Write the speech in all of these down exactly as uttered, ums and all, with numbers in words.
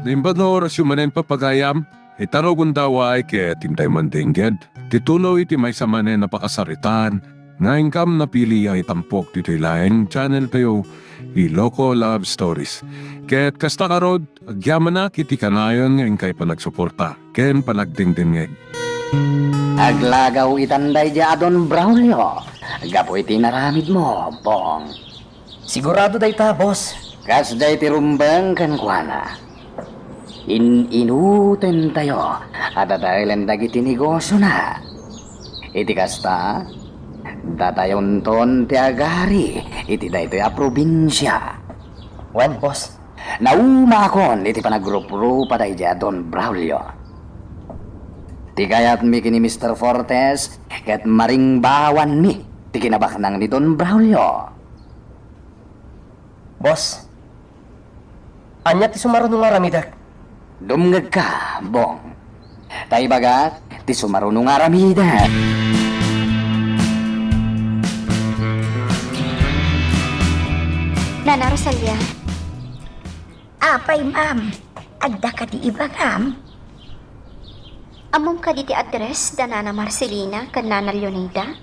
Naimbag nga orasyo manen, papagayam, ita rugonda, uray ket intay mandengngeg ti tuloy ti maysa manen a pakasaritaan nga inkam napili a itampok ditoy laeng channel tayo, Iloko Love Stories. Ket kasta ngarud, agyamanak iti kanayon nga inkay panagsuporta ken panagdengdengngeg. Aglagaw itan daydiay a Don Braulio gapu iti inaramidmo, Bong. Sigurado dayta, boss. Kasdiay ti rumbeng kenkuana. In-inutentayo a dadaelen dagiti negosiona. Iti kasta, datayonton ti agari iti daytoy a probinsia. Wen, boss. Naumaakon iti panagruprupa daydiay a Don Braulio. Ti kayatmi ken ni Mister Fortes ket maringbawanmi ti kinabaknang ni Don Braulio. Boss, ania ti sumaruno nga aramidek? Dumngegka, Bong. Ta ibagak ti sumaruno nga aramidek. Nana Rosalia. Apay, ma'am? Adda kadi ibagam? Ammom kadi ti address da Nana Marcelina ken Nana Leonida?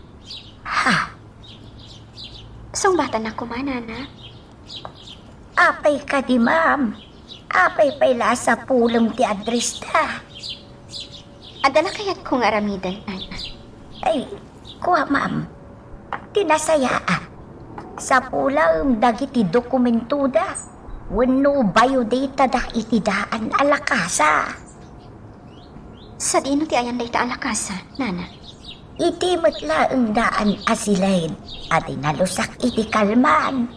Ha? Sungbatannak koma, Nana. Apay kadi, ma'am? Apay pay la a sapulem ti address da? Adda la kayatko nga aramiden, Nana. Ay, kua, ma'am. Ti nasayaat, sapulem dagiti dokumentoda wenno biodata da iti daan a lakasa. Sadino ti ayan dayta a lakasa, Nana? Iti met laeng daan a siled a dinalusak iti kalman.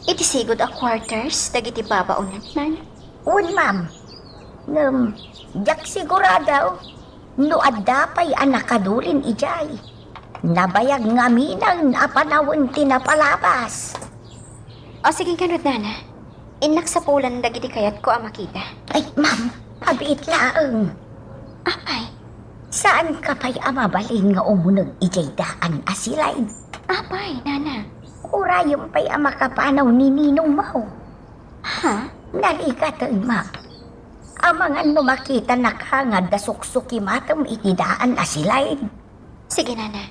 Iti sigud a quarters dagiti babaonenna? Wen, ma'am. Ngem, diak sigurado no adda pay a nakadulin idiay. Nabayag ngamin a panawen ti napalabas. O, sige ngarud, Nana. Innak sapulan dagiti kayatko a makita. Ay, ma'am, abiit laeng. Apay? Saanka pay a mabalin nga umuneg idiay daan a siled? Apay, Nana? Urayem pay a makapanaw ni ninongmo. Ha? Narigaten, ma'am. Amangan no makitanaka nga adda suksukimatem iti daan a siled. Sige, Nana.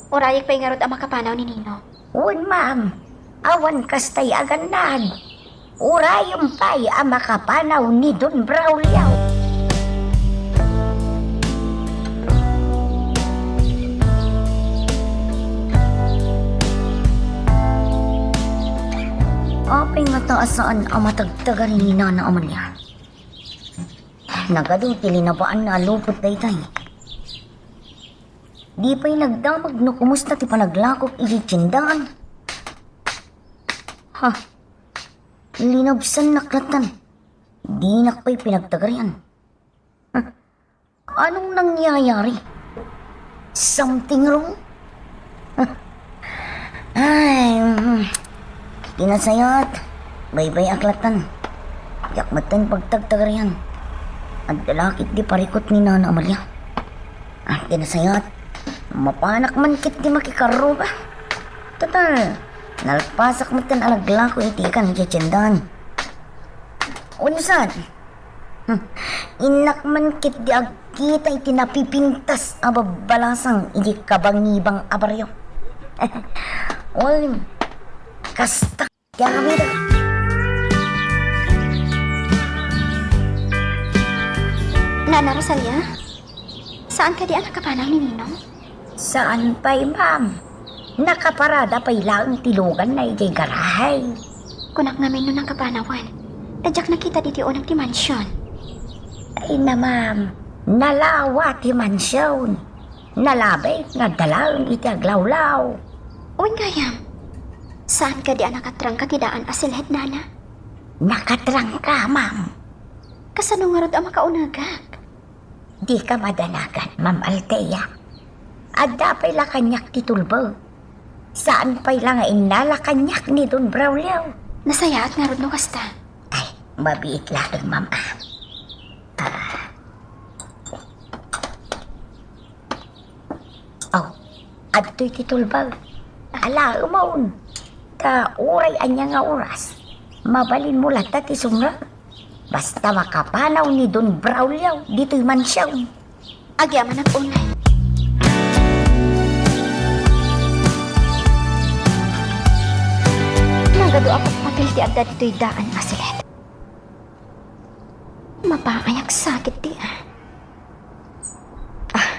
Urayek pay ngarud a makapanaw ni Nino. Wen, ma'am. Awan kastay a gannad. Urayem pay a makapanaw ni Don Braulio. Apay ngata a saan a matagtagari ni Nana Amalia? Nagadu ti linabaanna a lupot daytoy. Di pay nagdamag no kumusta ti panaglakok idiay tiendaan. Ha? Linabsannak lattan. Dinak pay pinagtagarian. Ha? Anong nangyayari? Something wrong? Ay, mm. Ti nasayaat, baybay-ak lattan. Diak metten pagtagtagarian. Adda la ketdi parikut ni Nana Amalia. Ah, ti nasayaat, mapanak man ketdi makikarruba. Total, nalpasak metten a naglako iti ikan idiay tiendaan. Wenno saan? Hmm. Innak man ketdi agkita iti napipintas a babbalasang idiay kabangibang a barrio. Wen, kasta ti aramidek. Nana Rosalia, saan kadi a nakapanaw ni Ninong? Saan pay, ma'am. Nakaparada pay laeng ti luganna idiay garahe. Kunak ngamin no nakapanawan. Ta diak nakita ditoy uneg ti mansion. Ay na, ma'am. Nalawa ti mansion. Nalabit nga adda laeng iti aglawlaw. Wen gayam. Saan kadi a nakatrangka ti daan a siled, Nana? Nakatrangka, ma'am. Kasano ngarud a makaunegak? Dika madanagan, Ma'am Althea. Adda pay la kaniak ti tulbek. Saan pay la nga innala kaniak ni Don Braulio. Nasayaat ngarud no kasta. Ay, mabiit laeng, ma'am, a. Ah. Aw, adtoy ti tulbek. Alaemon. Ta uray ania nga oras, mabalinmo latta ti sumrek. Basta makapanaw ni Don Braulio ditoy mansion. Agyamanak unay. Nagadu a papel ti adda ditoy daan a siled. Mapaay agsakit ti, ah. Ah,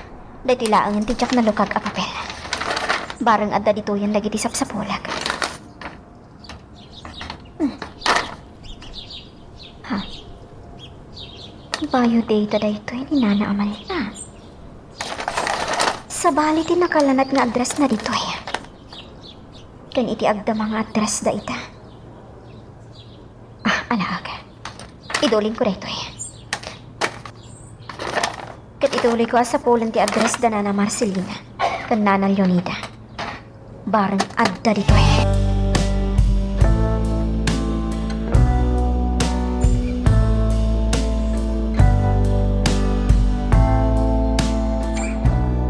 daytoy laengen ti diak nalukag a papel. Bareng adda ditoyen dagiti sapsapulek. Hmm. Ha? Bio data daytoy ni Nana Amalia. Sabali ti nakalanad nga address na ditoy. Ken iti agdama nga address da ita. Ah, alaag. Iduling ko daytoy. Ket ituloy ko a sapulen ti address da Nana Marcelina ken Nana Leonida. Bareng adda ditoy.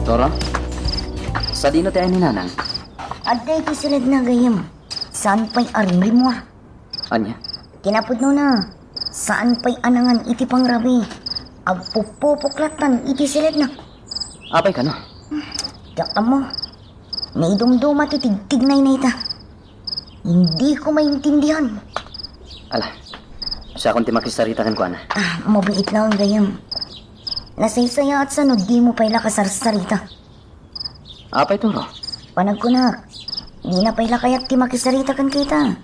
Dora? Sadino ti ayan ni Nanang? Adda iti siledna, gayyem. Saan pay a rimrimua. Ania? Kinapudnona, saan pay a nangan iti pangrabii. Agpupupok lattan iti siledna. Apay kano? Diak ammo. Naidumduma ti tigtignayna ita. Hindi ko maintindihan. Ala, siakon ti makisarita kenkuana. Ah, mabiit laeng, gayyem. Nasaysayaat sa no dimo pay la kasarsarita. Apay, Dora? Panagkunak, dina pay la kayat ti makisarita kenka ita.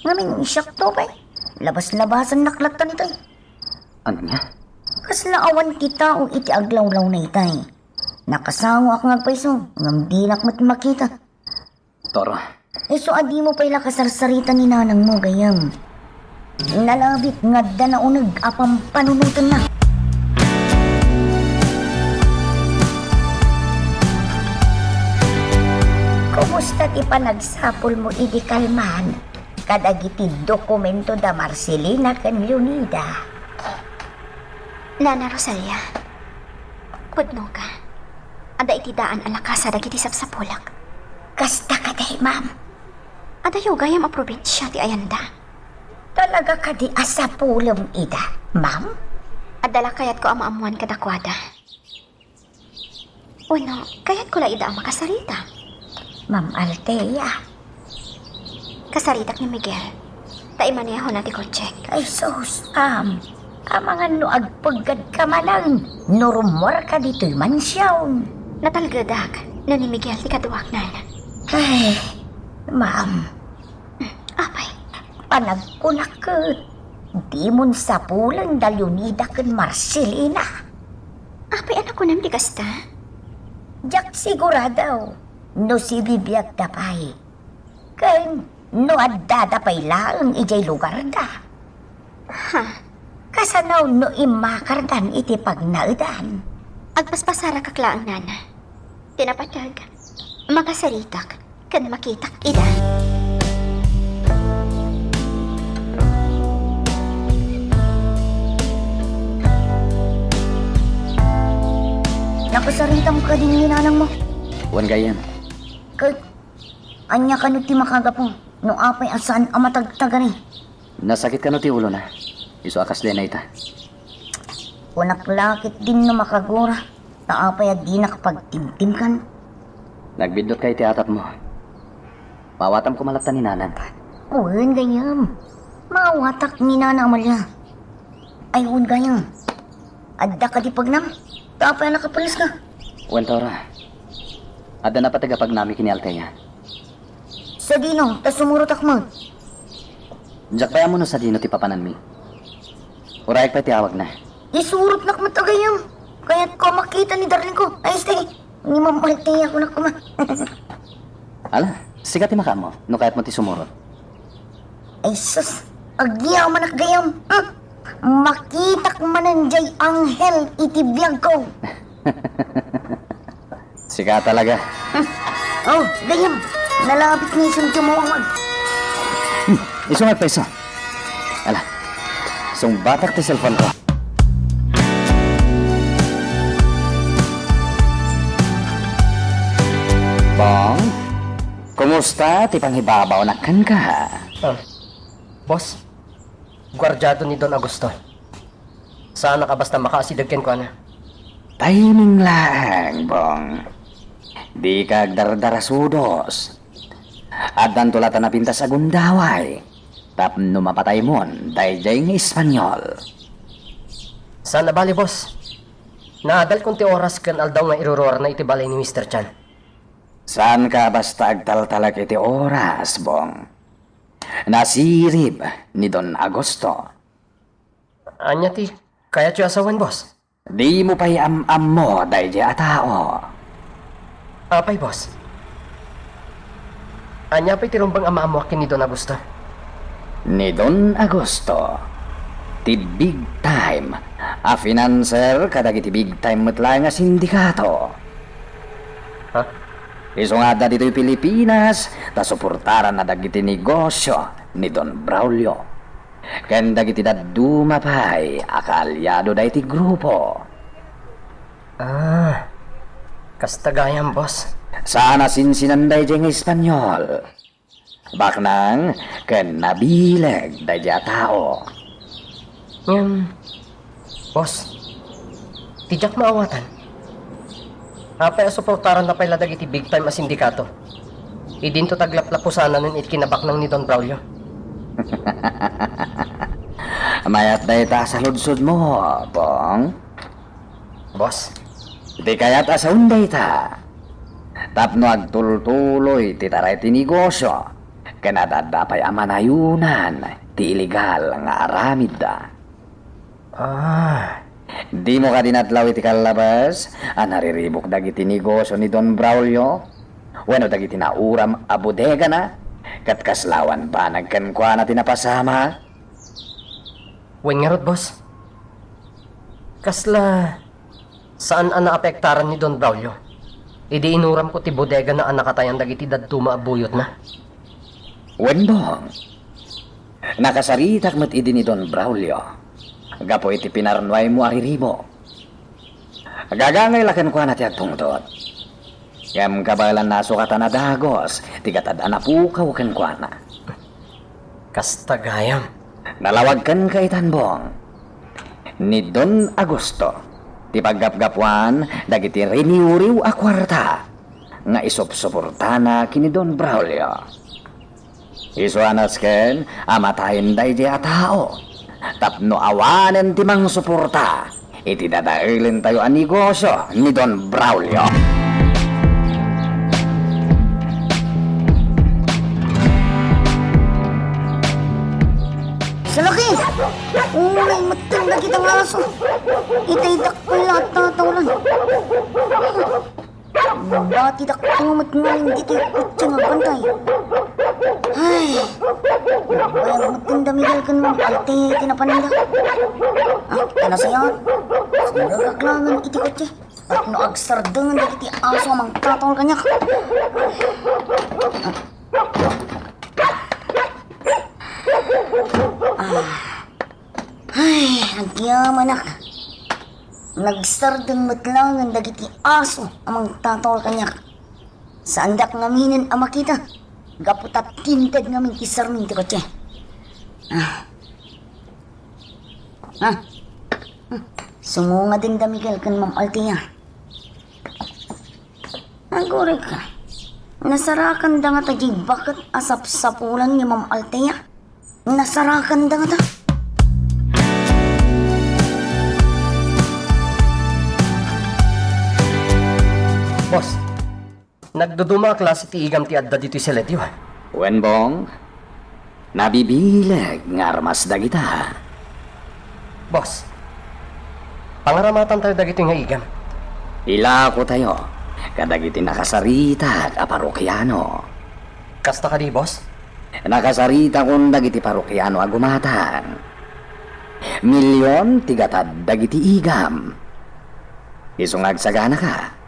Ngamin, siakto pay. Labas-labasannak lattan itay. Ania? Kasla awan ti tao iti aglawlawna itay. Nakasaoak nga agpayso, ngem dinak met makita. Dora. Isu a dimo pay la kasarsarita ni nanangmo, gayyem. Nalabit nga adda nauneg a pampanunotenna. Kumusta ti panagsapulmo idi kalman kadagiti dokumento da Marcelina ken Leonida? Nana Rosalia, pudnoka. Adda iti daan a lakasa dagiti sapsapulek. Kasta kadi, ma'am? Adayo gayam a probinsia ti ayanda. Talaga kadi a sapulem ida, ma'am? Adda la kayatko a maammuan kadakuada. Wenno, kayatko la ida a makasarita? Ma'am Althea. Kasaritak ni Miguel. Ta imanehona ti kotsek. Ay sus, ma'am. Amangan no agpeggadka manen no rummuarka ditoy mansion. Natalgedak no ni Miguel ti kaduaknan. Ay, ma'am. Apay? Panagkunak ket, dimon sapulen da Leonida ken Marcelina. Apay a nakunam ti kasta? Diak sigurado no sibibiagda pay. Ken no addada pay laeng idiay lugarda. Ha? Kasano no immakardan iti pagnaedan? Agpaspasarakak laeng, nana. Ti napateg, makasaritak ken makitak ida. Nakasaritam kadi ni nanangmo? Wen gayam. Ket ania kano ti makagapu no apay a saan a matagtagari? Nasakit kano ti ulona? Isu a kasla ita. Kunak la ketdin no makagura, ta apay a dinak pagtimtimkan? Nagbiddutka iti atapmo. Maawatam koma latta ni nanang. Wen gayam. Maawatak ni Nana Amalia. Ay, wen gayam. Adda kadi pagnam? Ta apay a nakapulis ka? Wen, Dora. Adda napateg a pagnami ken ni Althea. Sadino, ta sumurotak met. Diak pay ammo no sadino ti papananmi. Urayek pay ti awagna. Isurotnak met a gayam. Kayatko a makita ni darling ko. Ay, stay. Ni Ma'am Althea ko na kuma. Ala, sika ti makaammo no kayatmo ti sumurot. Ay sus, agyamanak gayam. Hmm? Makitak manen diay anghel iti biagko. Sika talaga. Hmm. Oh, gayam. Nalabit ni isun ti umawag. Hmm, isu nga payso. Ala, sungbatak ti cellphone ko. Bong, kumusta ti pangibabawnak kenka? Ah, boss, guardiado ni Don Augusto. Saanak a basta makaasideg kenkuana. Timing laeng, Bong. Dika agdardarasudos. Addanto la ta napintas a gundaway tapno mapataymon daydiay nga Espanyol. Saan a bale, boss. Naadalkon ti oras ken aldaw nga iruruarna iti balay ni Mister Chan. Saanka a basta agtaltalek iti oras, Bong. Nasirib ni Don Augusto. Ania ti kayatyo a sawen, boss? Dimo pay am-ammo daydiay a tao. Apay, boss? Ania pay ti rumbeng a maammoak ken ni Don Augusto? Ni Don Augusto, ti big time a financier kadagiti big time met laeng a sindikato. Ha? Isu nga adda ditoy Pilipinas, ta suportaranna dagiti negosio ni Don Braulio ken dagiti dadduma pay a kaalyado daytoy grupo. Ah, kasta gayam, boss. Saan a sinsinan daydiay nga Espanyol. Baknang ken nabileg daydiay a tao. Ngem, boss, ti diak maawatan. Apay a suportaranna pay la dagiti big time a sindikato? Idinto taglaplapusananen iti kinabaknang ni Don Braulio. Mayat dayta a saludsodmo, Bong. Boss. Ti kayat a saon dayta. Tapno agtultuloy ti taray ti negosio, ken ad-adda pay a manayonan ti illegal nga aramidda. Ah. Dimo kadi natlaw iti kallabas a nariribuk dagiti negosio ni Don Braulio? Wenno dagiti nauram a bodegana? Ket kasla awan banag kenkuana ti napasama? Wen ngarud, boss. Kasla saan a naapektaran ni Don Braulio idi inuramko ti bodegana a nakatayan dagiti dadduma a buyotna? Wen, Bong. Nakasaritak met idi ni Don Braulio gapu iti pinarnuaymo a riribuk. Gagangay la kenkuana ti agpungtot. Ngem kabaelanna a sukatan a dagus ti gatad a napukaw kenkuana. Kasta gayam. Nalawag kenka itan, Bong. Ni Don Augusto ti paggapgapuan dagiti riniwriw a kuarta nga isupsuportana ken ni Don Braulio. Isu a nasken a matayen daydiay a tao tapno awanen ti mangsuporta iti dadaelentayo a negosio ni Don Braulio. Salaki! Unay metten dagita nga aso. Itay dakkel a tataolan. Bati dakto met ngarud ditoy kotse nga bantay. Ay, bayag met ken da Miguel ken Ma'am Althea iti napananda. Ah, ta nasayaat. Sumrekak laengen iti kotse tapno agsardengen dagiti aso a mangtataol kaniak. Ah. Ay, agyamanak. Nagsardeng met laengen dagiti aso a mangtataol kaniak. Saandak ngaminen a makita gapu ta tinted ngamin ti sarming ti kotse. Ah. Ah. Sumungaden da Miguel ken Ma'am Althea. Aguray ka. Nasarakanda ngata diay baket a sapsapulan ni Ma'am Althea? Nasarakanda ngata? Boss, nagduduma a klase ti igam ti adda ditoy seledio, ah. Wen, Bong, nabibileg nga armas dagita. Boss, pangaramatentayo dagitoy nga igam. Ilakotayo kadagiti nakasaritak a parokiano. Kasta kadi, boss? Nakasaritakon dagiti parokiano a gumatang. Milion ti gatad dagiti igam. Isu nga agsaganaka.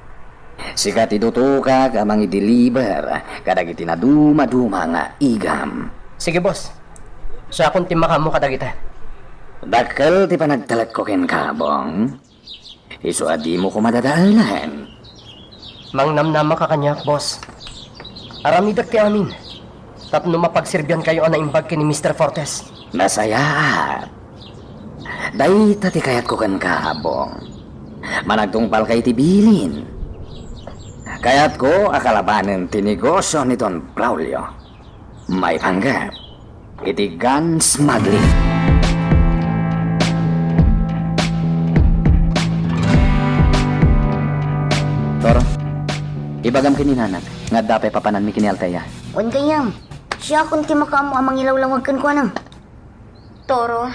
Sika ti dutokak a mangideliver kadagiti nadumaduma nga igam. Sige, boss. Siakon ti makaammo kadagita. Dakkel ti panagtalekko kenka, Bong. Isu a dimo koma dadaelen. Mangnamnamaka kaniak, boss. Aramidek ti amin tapno mapagserbiankayo a naimbag ken ni Mister Fortes. Nasayaat. Dayta ti kayatko kenka, Bong. Managtungpalka iti bilin. Kayatko a kalabanen ti negosio ni Don Braulio. Maipanggep iti gun smuggling. Toro, ibagam ken ni Nanang nga adda pay papananmi ken ni Althea. Wen gayyem, siakon ti makaammo a mangilawlawag kenkuana. Toro,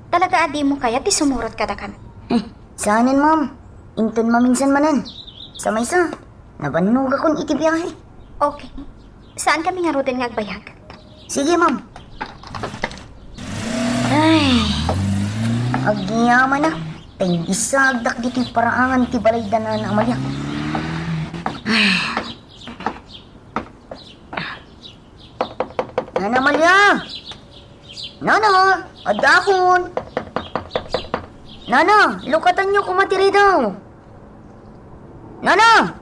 talaga a dimo kayat ti sumurot kadakami? Eh, saanen, ma'am. Inton maminsan manen. Sa maysa, nabannogakon iti biahe. Okay. Saankami ngaruden nga agbayag? Sige, ma'am. Ay, agyamanak. Tay bisaagdak ditoy paraangan ti balay da Nana Amalia. Ay. Nana Amalia! Nana, addakon! Nana, lukatanyo koma ti ridaw! Nana!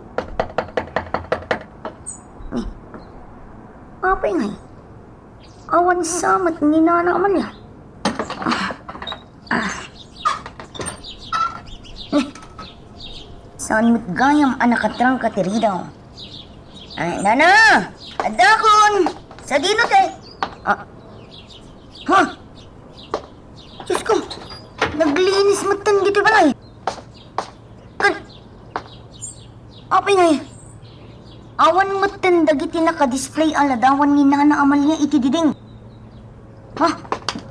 Eh, apay ngay? Awan sa met ni Nana Amalia. Ah. Ah. Eh, saan met gayam a nakatrangka ti ridaw? Ay, Nana! Addakon! Sadino ti? Ah. Ha? Diyos ko! Naglinis metten ditoy balay. Kan, apay ngay? Awan metten dagiti naka-display a ladawan ni Nana Amalia iti diding. Ha?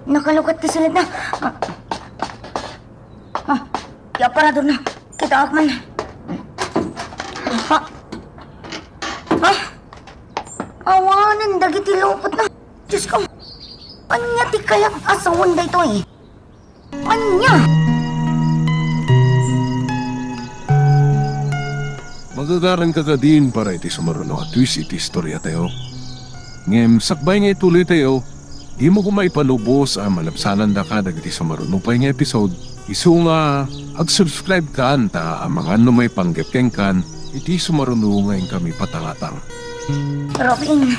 Nakalukat ti sulatna. Ha? Ha? Ti aparadorna. Kitaak man. Ha? Ha? Awanen dagiti lupotna. Diyos ko. Ania ti kayat a sawen daytoy? Ania? Magagaranka kadin para iti sumaruno a twist iti istoriatayo. Ngem sakbay nga ituloytayo, dimo koma ipalubos a malabsanandaka dagiti sumaruno pay nga episode. Isu nga, ag-subscribe kan ta amangan no maipanggep kenkan iti sumaruno nga inkami patangatang. Robin,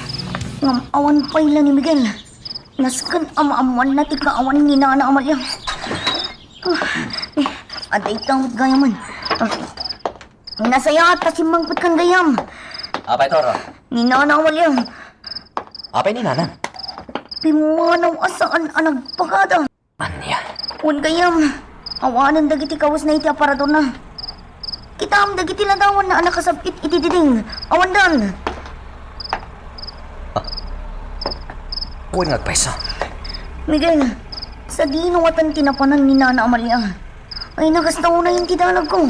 ngem awan pay la ni Miguel. Nasken a maammoanna ti kaawan ni Nana Amalia. Ah, eh, adda itaw met gayamen. Ah, nasayaat ta simmangpet kan gayam. Apay, Toro? Ni Nana Amalia. Apay ni Nanang? Pimmanaw a saan a nagpakada. Ania? Wen gayam, awanen dagiti kawesna iti aparadorna. Kitaem dagiti ladawanna a nakasab-it iti diding. Awandan. Ah. Wen nga agpayso. Miguel, sadino ngatan ti napanan ni Nana Amalia? Ay, nakasta unay ti danagko.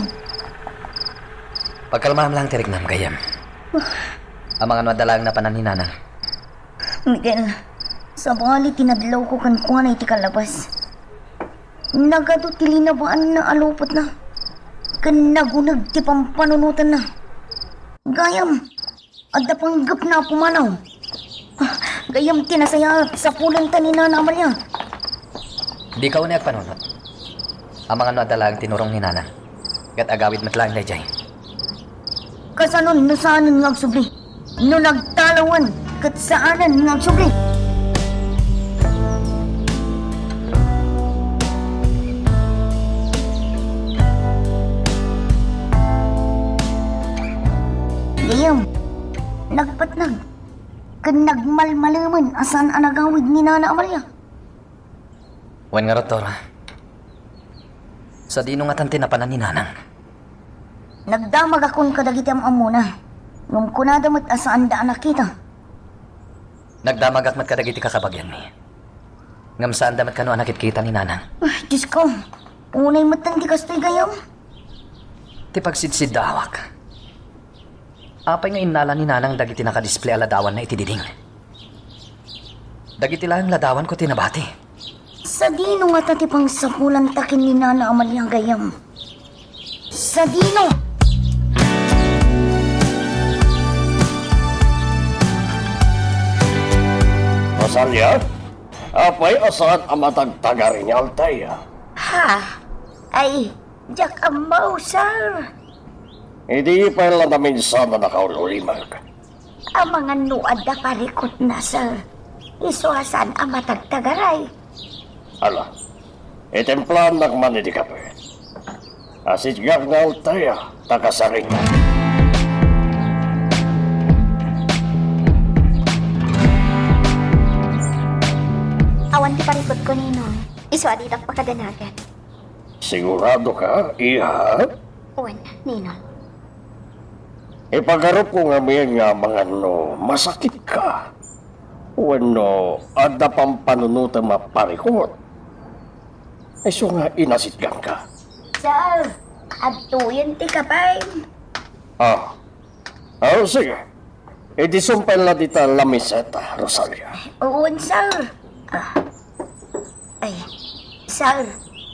Pagkalmaam laeng ti riknam, gayyem. Amangan no adda laeng napanan ni Nanang. Miguel, sabali ti nadlawko kenkuana iti kallabas. Nagadu ti linabaanna a lupotna, ken naguneg ti pampanunotanna. Gayam, adda panggepna a pumanaw. Ah, gayam ti nasayaat, sapulenta ni Nana Amalia. Dika unay agpanunot. Amangan no adda laeng tinurong ni Nanang. Ket agawid met laeng daydiay. Kasanon no saanen nga agsubli? No nagtalawan ket saanen nga agsubli? Gayam, nagpatnag ken nagmalmalemen a saan a nagawid ni Nana Amalia. Wen ngarud, Tora, sadino ngatan ti napanan ni Nanang? Nagdamagakon kadagiti am-ammona, ngem kunada met a saanda a nakita. Nagdamagak met kadagiti kakabagianmi, ngem saanda met kano a nakitkita ni Nanang. Ah, Diyos ko, unay metten ti kastoy gayam. Ti pagsidsiddaawak. Apay nga innala ni Nanang dagiti nakadisplay a ladawanna iti diding? Dagiti laeng ladawanko ti nabati. Sadino ngata ti pangsapulanta ken ni Nana Amalia gayam? Sadino? Rosalia, apay a saan a matagtagari ni Althea? Ha? Ay, diak ammo, sir. Idi pay la naminsan a nakaul-ulimag. Amangan no adda parikutna, sir. Isu a saan a matagtagaray. Ala, Itimplaannak man idi kape. Asidgak nga Althea, taga Sarita. Awan ti parikutko, Ninong. Isu a didak pakadanagan. Sigurado ka, iha? Wen, Ninong. Ipagarupko ngamin nga amangan no masakitka wenno adda pampanunotem a parikut. Isu nga inasitganka. Sir, adtoyen ti kape. Ah. Ah, sige. Idi sumpaenla dita lamiseta, Rosalia. Wen, sir. Ah. Ay, sir,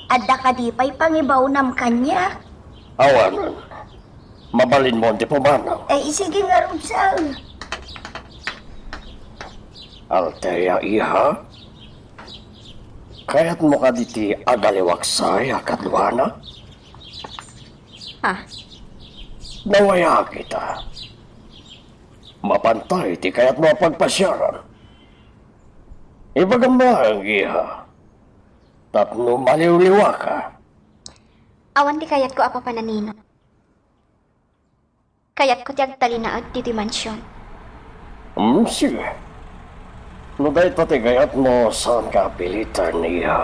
adda kadi pay pangibaonam kaniak? Awanen. Mabalinmon ti pumanang. Ay, sige ngarud, sir. Althea, iha? Kayatmo kadi ti agaliwaksay a kaduana? Ha? Nawayaak ita. Mapantay ti kayatmo a pagpasiaran. Ibagam laeng, iha, tapno maliwliwaka. Awan ti kayatko a papanan, Ninong. Kayatko ti agtalinaed ditoy mansion. Hmm, sige. No dayta ti kayatmo, saanka a piliten, iha.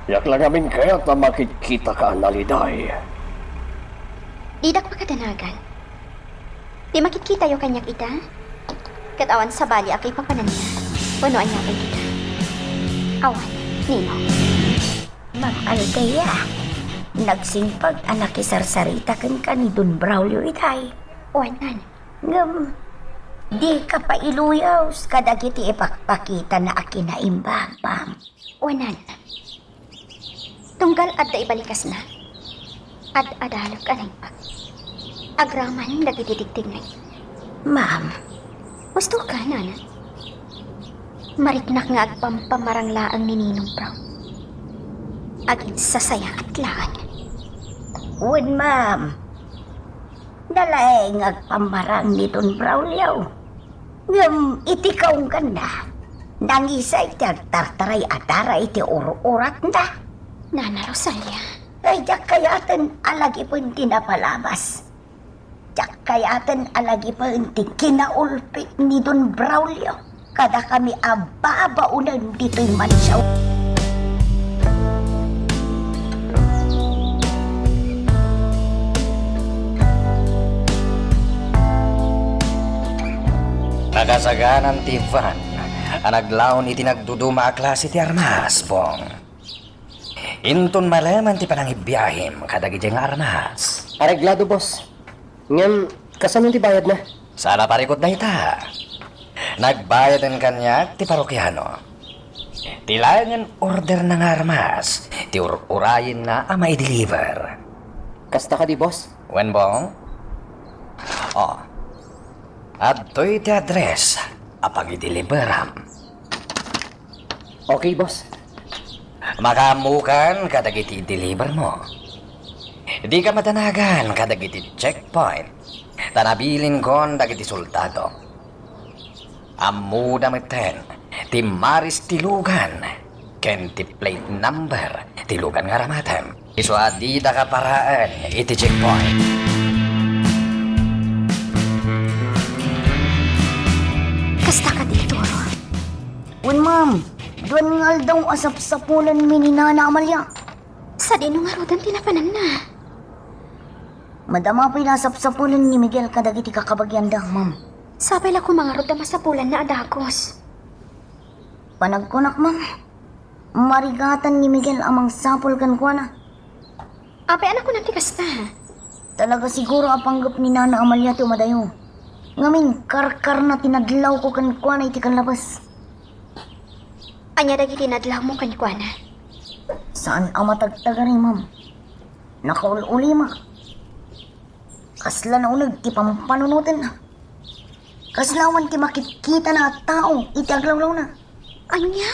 Diak la ngamin kayat a makitkitaka a naliday. Didak pakadanagan. Ti makitkitayo kaniak ita, ket awan sabali a kaipapananna wenno ania pay dita. Awan, Ninong. Ma'am Althea, nagsingpet a nakisarsarita kenka ni Don Braulio itay. Wanan. Ngem, dika pay iluyos kadagiti ipakpakitana a kinaimbag, ma'am. Wanan. Tunggal adda ibalikasna, ad-adalek a naimbag agraman dagiti tigtignay. Ma'am. Husto ka, Nana. Mariknak nga agpampamarang laeng ni Ninong Brown. Agin sasayaat laeng. Wen, ma'am. Nalaeng nga agpamarang ni Don Braulio. Ngem iti kaungganna, nangisay ti agtartaray a dara iti ur-uratna. Nana Rosalia. Ay, diak kayaten a lagipen ti napalabas. Diak kayaten a lagipen ti kinaulpit ni Don Braulio kadakami a babaonen ditoy mansion. Nakasaganan ti van a naglaon iti nagduduma a klase ti armas, Bong. Inton maleman ti panangibiahim kadagiti nga armas. Areglado, boss. Ngem, kasano ti bayadna? Saan a parikut dayta. Nagbayaden kaniak ti parokiano. Ti laengen orderna nga armas, ti ur-urayenna a maideliver. Kasta kadi, boss? Wen, Bong? Oh. Adtoy ti address a pangideliveram. Okay, boss. Makaammokan kadagiti deliver mo. Dika madanagan kadagiti checkpoint, ta nabilinkon dagiti soldado. Ammoda metten ti maris ti lugan ken ti plate number ti lugan nga aramatem. Isu a didaka paraen iti checkpoint. Kasta kadi, Toro? Wen, ma'am. Duan nga aldaw a sapsapulenmi ni Nana Amalia. Sadino ngaruden ti napananna? Madama pay la a sapsapulen ni Miguel kadagiti kakabagianda, ma'am. Sapay la koma ngarud a masapulanna a dagus. Panagkunak, ma'am, marigatan ni Miguel a mangsapul kenkuana. Apay a nakunam ti kasta? Talaga siguro a panggep ni Nana Amalia ti umadayo. Ngamin, karkarna ti nadlawko kenkuana iti kanlabes. Ania dagiti nadlawmo kenkuana? Saan a matagtagari, ma'am. Nakaul-ulimak. Kasla nauneg ti pampanunotenna. Kasla awan ti makitkitana a tao iti aglawlawna. Ania?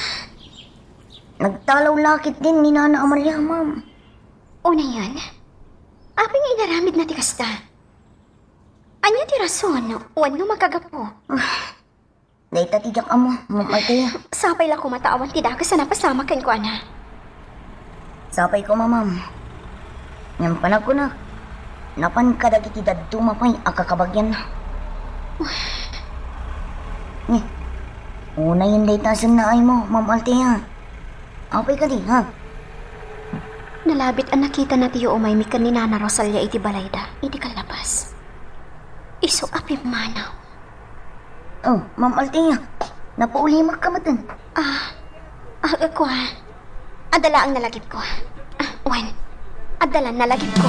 Nagtalaw la ketdin ni Nana Amalia, ma'am. Unayen, apay nga inaramidna ti kasta? Ania ti rason wenno makagapu? Dayta ti diak ammo, Ma'am Althea. Sapay la koma ta awan ti dakes a napasamak kenkuana. Sapay koma, ma'am. Ngem panagkunak, napan kadagiti dadduma pay a kakabagianna. Ni, unayen dayta a sennaaymo, Ma'am Althea. Apay kadi, ha? Nalabit a nakitana ti yuumaymi ken ni Nana Rosalia iti balayda, iti kallabas. Isu a pimmanaw. Oh, Ma'am Althea, napaulimek ka metten. Ah, ah, kua. Adda laeng nalagipko. Ah, wen. Adda la nalagipko.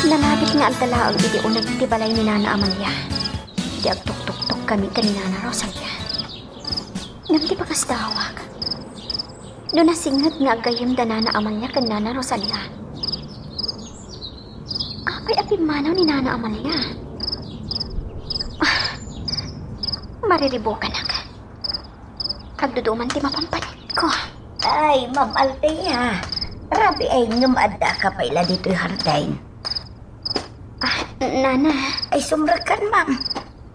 Nalabit nga adda laeng iti uneg ti balay ni Nana Amalia. Iti agtuktuktok kami ken ni Nana Rosalia. Ngem ti pakasdawak, no nasinget nga aggayyem da Nana Amalia ken Nana Rosalia, apay a pimmanaw ni Nana Amalia? Ah, mariribukanak. Agduduman ti mapampanitko. Ay, Ma'am Althea. Rabiay ngem adda ka pay la ditoy hardin. Ah, Nana. Ay, sumrekkan, ma'am.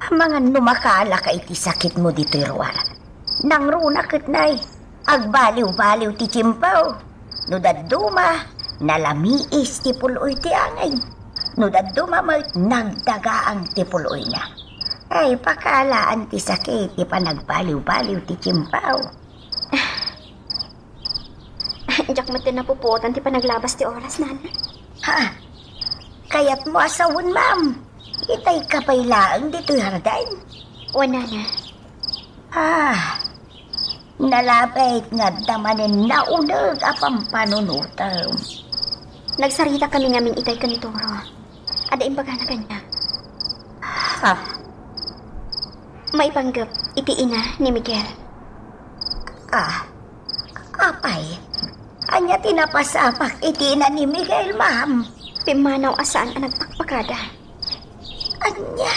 Amangan no makaalaka iti sakitmo ditoy ruar. Nangruna ket nay, agbaliw-baliw ti tiempo. No dadduma, nalamiis ti pul-oy ti angin. No dadduma met, nagdagaang ti pul-oyna. Ay, pakaalaan ti sakit ti panagbaliw-baliw ti tiempo. Diak met napupuotan ti panaglabas ti oras, Nana. Ha? Kayatmo a sawen, ma'am? Itay ka pay laeng ditoy hardin? O, Nana. Ah, nalabit nga adda manen nauneg a pampanunotem. Nagsarita kami ngamin itay ken ni Toro. Adda imbagana kaniak. Ha? Maipanggep iti ina ni Miguel. Ah, apay? Ania ti napasamak iti ina ni Miguel, ma'am? Pimmanaw a saan a nagpakpakada. Ania?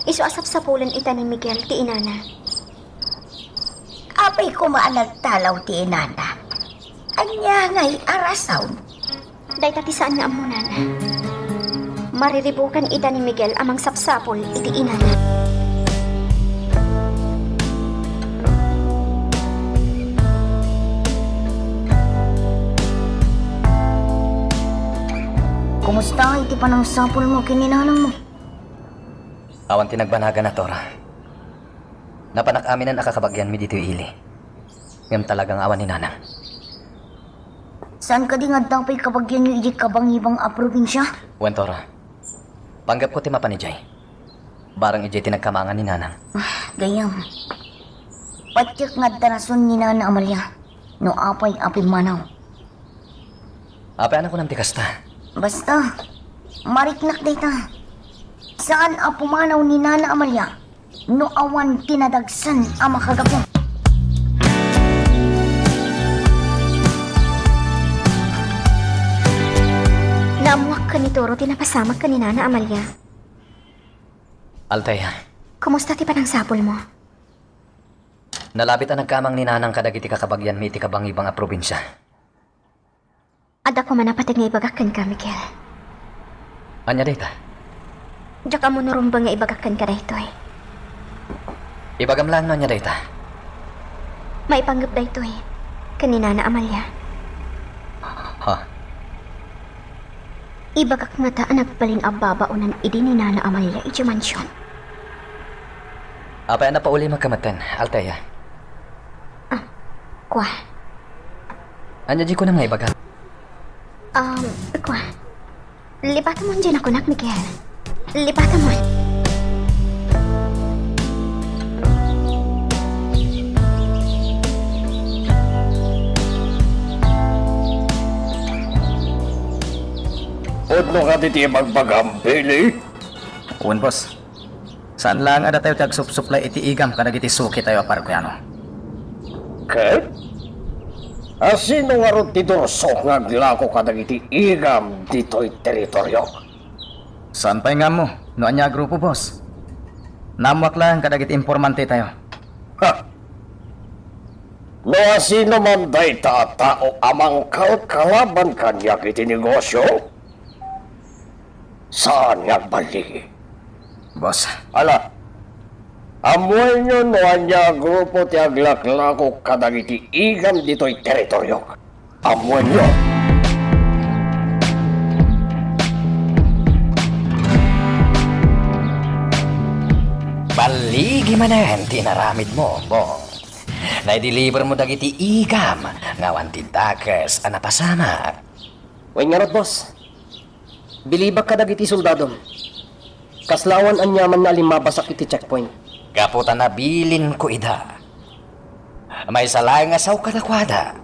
Isu a sapsapulen ita ni Miguel ti inana. Apay koma a nagtalaw ti inana? Ania ngay a rason? Dayta ti saan nga ammo, Nana. Mariribukan ita ni Miguel a mangsapsapul iti inana. Kumusta iti panangsapulmo ken ni nanangmo? Awan ti nagbanagana, Tora. Napanak aminen a kakabagianmi ditoy ili. Ngem talaga nga awan ni nanang. Saan kadi nga adda pay kabagianyo idiay kabangibang a probinsia? Wen, Tora. Panggepko ti mapan idiay. Barang idiay ti nagkamangan ni nanang. Ah, gayyem. Patiek nga adda rason ni Nana Amalia no apay a pimmanaw. Apay a nakunam ti kasta? Basta, mariknak dayta. Saan a pumanaw ni Nana Amalia no awan ti nadagsen a makagapu. Naammoak ken ni Toro ti napasamak ken ni Nana Amalia. Althea. Kumusta ti panangsapulmo? Nalabit a nagkamang ni nanang kadagiti kakabagianmi iti kabangibang a probinsia. Adda koma napateg nga ibagak kenka, Miguel. Ania dayta? Diak ammo no rumbeng nga ibagak kenka daytoy. Ibagam laeng no ania dayta. Maipanggep daytoy ken ni Nana Amalia. Ha? Ibagak ngata a nagbalin a babaonan idi ni Nana Amalia idiay mansion. Apay a napaulimek ka metten, Althea? Ah, kua. Ania di kunam nga ibaga? Um, kua. Lipatamon diay nakunak, Miguel. Lipatamon. Pudno kadi ti ibagbagam, Billy? Wen, boss. Saan laeng a datayo ti agsupsuplay iti igam kadagiti sukitayo a Paraguayano. Ket? Asino ngarud ti durso nga aglako kadagiti igam ditoy teritoriok? Saan pay nga ammo no ania a grupo, boss? Naammoak laeng kadagiti informantetayo. Ha! No asino man dayta a tao a mangkalkalaban kaniak iti negosio, saan nga agballigi. Boss. Ala, ammoenyo no ania a grupo ti aglaklako kadagiti igam ditoy teritoriok. Ammoenyo. Balligi manen ti inaramidmo, Bong. Naideliver mo dagiti igam nga awan ti dakes a napasamak. Wen ngarud, boss. Bilibak kadagiti soldadom. Kasla awan aniamanna a limmabasak iti checkpoint. Gapu ta nabilinko ida. Maysa laeng a sao kadakuada.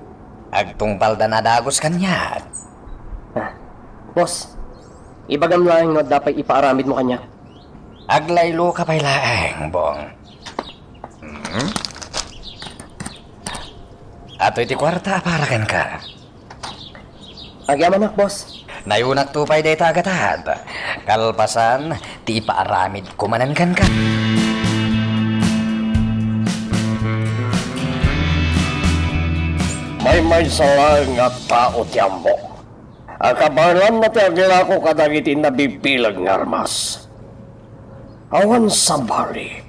Agtungpalda a dagus kaniak. Ah, boss, ibagam laeng no adda pay ipaaramidmo kaniak. Aglayloka pay laeng, Bong. Hmm? Atoy ti kuarta a para kenka. Agyamanak, boss. Nayunakto pay dayta a gatad. Kalpasan ti ipaaramidko manen kenka. Maymaysa laeng a tao ti ammok. Akabaelanna ti aglako kadagiti nabibileg nga armas. Awan sabali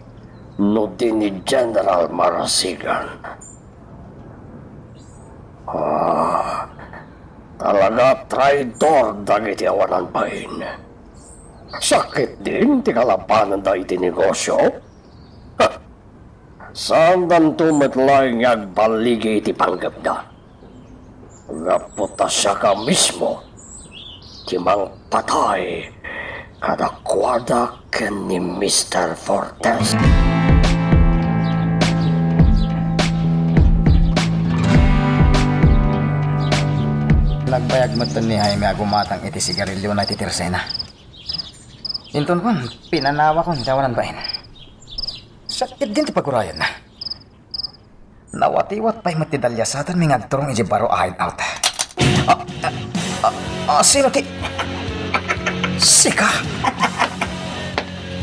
no di ni General Marasigan. Ah, talaga traidor dagiti awanan bain. Sakit din ti kalabananda iti negosyo. Ha! Saandanto met laeng nga agballigi iti panggepda. Gapu ta siaka mismo ti mangpatay kadakuada ken ni Mister Fortes. Nagbayag metten ni Jaime a gumatang iti sigariliona iti tersena. Inton kuan, pinanawakon ti awanan bain. Sakit din ti pagurayanna. Nawatiwat pay met ti daliasatanmi nga agturong idiay baro a hideout. Ah, ah, ah, ah, sino ti, sika?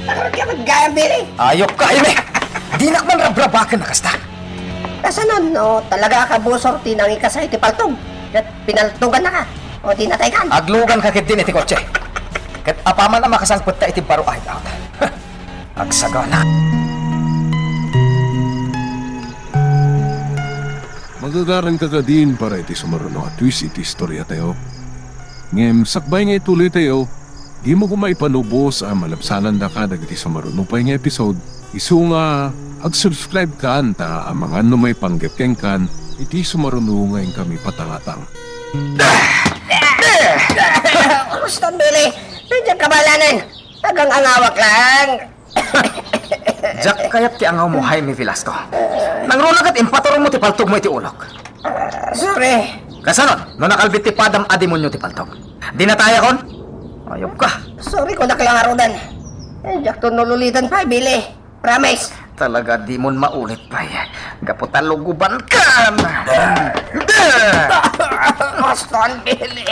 Agurot ka met gayam, Billy. Ayop ka, Jaime! Dinak man rabrabaken a kasta. Kasano no talaga a kabusor ti nangikasay ti paltog? Ket pinaltogannaka? O di nataykan? Agluganka ketdin iti kotse. Ket apaman a makasangpetta iti baro a hideout. Agsagana. Magagaranka kadin para iti sumaruno a twist iti istoriatayo. Ngem sakbay nga ituloytayo, dimo koma ipanubos a malabsanandaka dagiti sumaruno pay nga episode, isu nga ag-subscribe kan ta amangan no maipanggep kenkan iti sumaruno nga inkami patangatang. Uston, Billy! Diak kabalanen! Agang-angawak lang! Diak kayat ti angawmo, Jaime Velasco. Nangruna ket impaturongmo ti paltogmo iti ulok. Sorry. Kasano no nakalbit ti padam a demonio ti paltog? Di natayakon? Ayop ka. Sorry, kunak la ngaruden. Eh, diakto nululiten pay, Billy. Promise. Talaga, dimon maulit pay. Gapu ta lugubankan. Uston, Billy.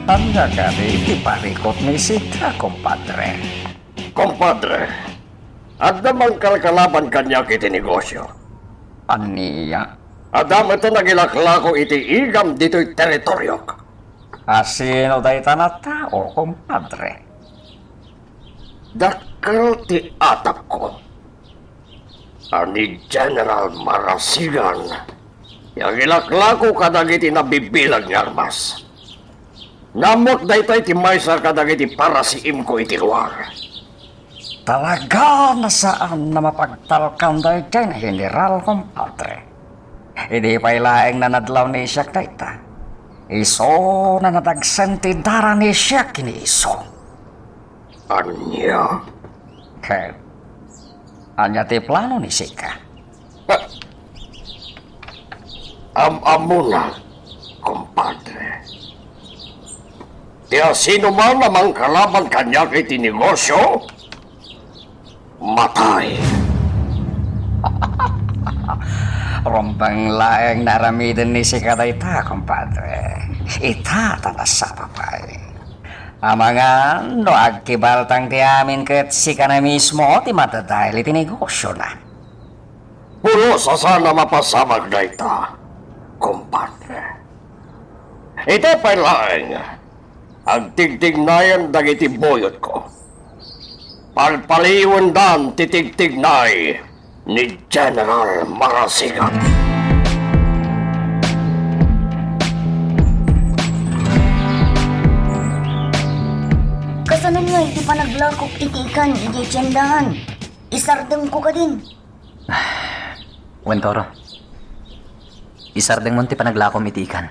Ania kadi ti parikut ni Sika, kumpadre? Kumpadre, adda mangkalkalaban kaniak iti negosio. Ania? Adda met nagilaklako iti igam ditoy teritoriok. A sino dayta a tao, kumpadre? Dakkel ti atapko a ni General Marasigan ti agilaklako kadagiti nabibileg nga armas. Naammoak daytoy ti maysa kadagiti parasiimko iti lugar. Talaga a saan a mapagtalkan daytoy a general, kumpadre. Idi pay laeng nanadlaw ni Isiak dayta, isu a nadagsen ti dara ni Isiak ken ni Iso. Ania? Ket ania ti plano ni Sika? Am-ammona, kumpadre. Ti asinoman a mangkalaban kaniak iti negosio, matay. Rumbeng laeng nga aramiden ni Sika dayta, kumpadre. Ita ta nasapa pay. Amangan no agkibaltang ti amin ket sika na mismo ti madadael iti negosiona. Pulos a saan a mapasamak dayta, kumpadre. Ita pay laeng, agtigtignayan dagiti buyotko. Palpaliwendan ti tigtignay ni General Marasigan. Kasano nga iti panaglakok iti ikan iti tiendahan? Isardengko kadin. Wen, Toro. Isardengmon ti panaglakom iti ikan.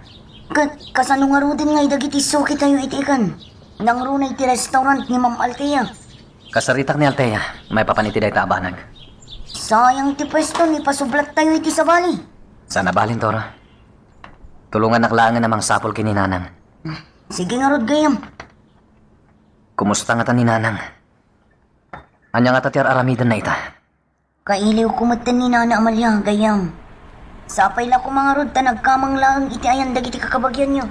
Ka-, kasano ngaruden nga idagiti sukitayo iti ikan? Nangruna iti restaurant ni Ma'am Althea. Kasaritak ni Althea, maipapan iti dayta a banag. Sayang ti pwesto, ni pasublattayo iti sabali. Saan a balin, Toro. Tulongannak laengen a mangsapul ken ni Nanang. Sige ngarud, gayyem. Kumusta ngata ni Nanang? Ania ngata ti ar-aramidenna ita? Kailiwko metten ni Nana Amalia, gayyem. Sapay la koma ngarud ta nagkamang laeng iti ayan dagiti kakabagianyo.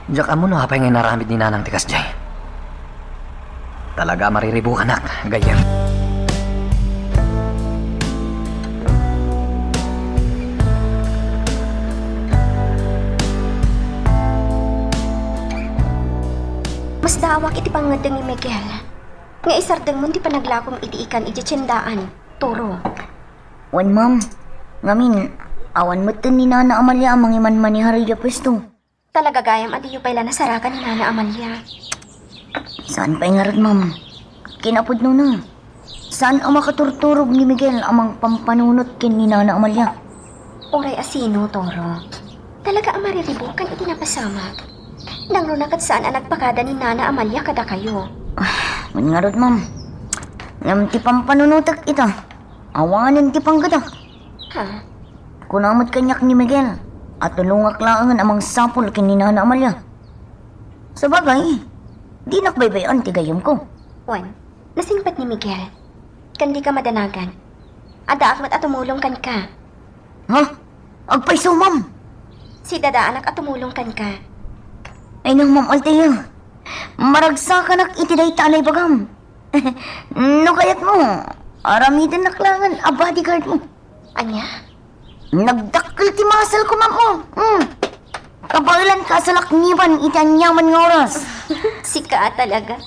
Diak ammo no apay nga inaramid ni Nanang ti kasdiay. Talaga a mariribukanak, gayyem. Masdaawak iti pangngeddeng ni Miguel nga isardengmon ti panaglakom iti ikan iti tiendaan, Toro. Wen, ma'am. Ngamin, awan metten ni Nana Amalia a mangimanmanehar idiay pwesto. Talaga gayam a diyo pay la nasarakan ni Nana Amalia. Saan pay ngarud, ma'am. Kinapudnona, saan a makaturturog ni Miguel a mangpampanunot ken ni Nana Amalia. Uray a sino, Toro. Talaga a mariribukan iti napasamak. Nangruna ket saan a nagpakada ni Nana Amalia kadakayo. Ah, wen ngarud, ma'am. Ngem ti pampanunotek ita, awanen ti panggedak. Ha? Kuna met kaniak ni Miguel a tulongak laengen a mangsapul ken ni Nana Amalia. Sabagay, dinak baybay-an ti gayyemko. Wen, nasingpet ni Miguel. Ken dika madanagan. Addaak met a tumulong kenka. Ha? Agpayso, ma'am. Sidadaanak a tumulong kenka. Ay, nang, Ma'am Althea. Maragsakanak iti dayta a naibagam. No kayatmo, aramidennak laengen a bodyguard mo. Ania? Nagdakkel ti muscle ko, ma'am, oh. Mm. Kabaelanka a salakniban iti aniaman nga oras. Sika talaga.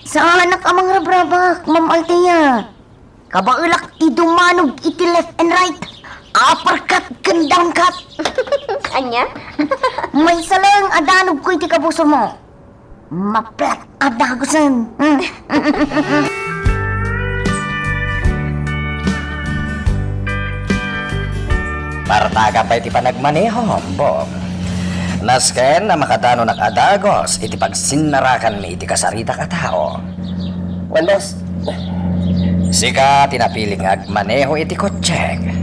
Saanak a mangrabrabak, Ma'am Althea. Kabaelak ti dumanog iti left and right. Uppercut ken downcut. Ania? Maysa laeng a danogko iti kabusormo. Maplat a dagusen. Partagam pay ti panagmaneho, Bong. Nasken a makadanonak a dagus iti pagsinnarakanmi iti kasaritak a tao. Wen, boss. Sika ti napilik nga agmaneho iti kotsek.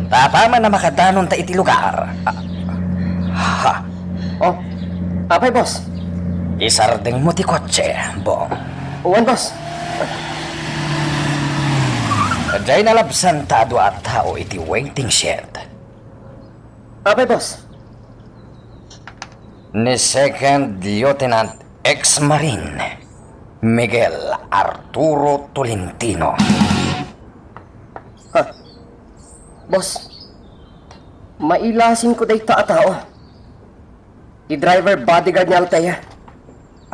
Ta apaman a makadanonta iti lugar. Ah, ha. Oh, apay, boss? Isardengmo ti kotse, Bong. Wen, boss. Diay nalabsan ta a dua a tao iti waiting shed. Apay, boss? Ni Second Lieutenant ex-Marine Miguel Arturo Tolentino. Ha? Boss, mailasinko dayta a tao. Ti driver bodyguard ni Althea.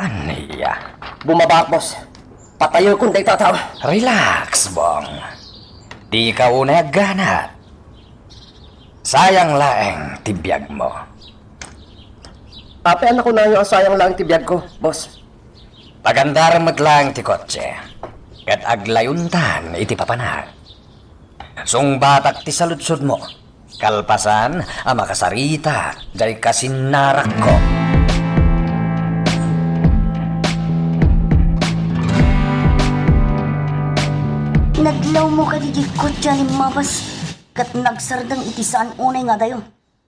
Ania? Bumabaak, boss. Patayekon dayta a tao. Relax, Bong. Dika unay agganat. Sayang laeng ti biagmo. Apay a nakunayo a sayang laeng ti biagko, boss? Pagandarem met laeng ti kotse, ket aglayontan iti papanak. Sungbatak ti saludsodmo, kalpasan a makasarita diay kasinnarakko. Nadlawmo kadi diay kotse a limmabas, ket nagsardeng iti saan unay nga adayo.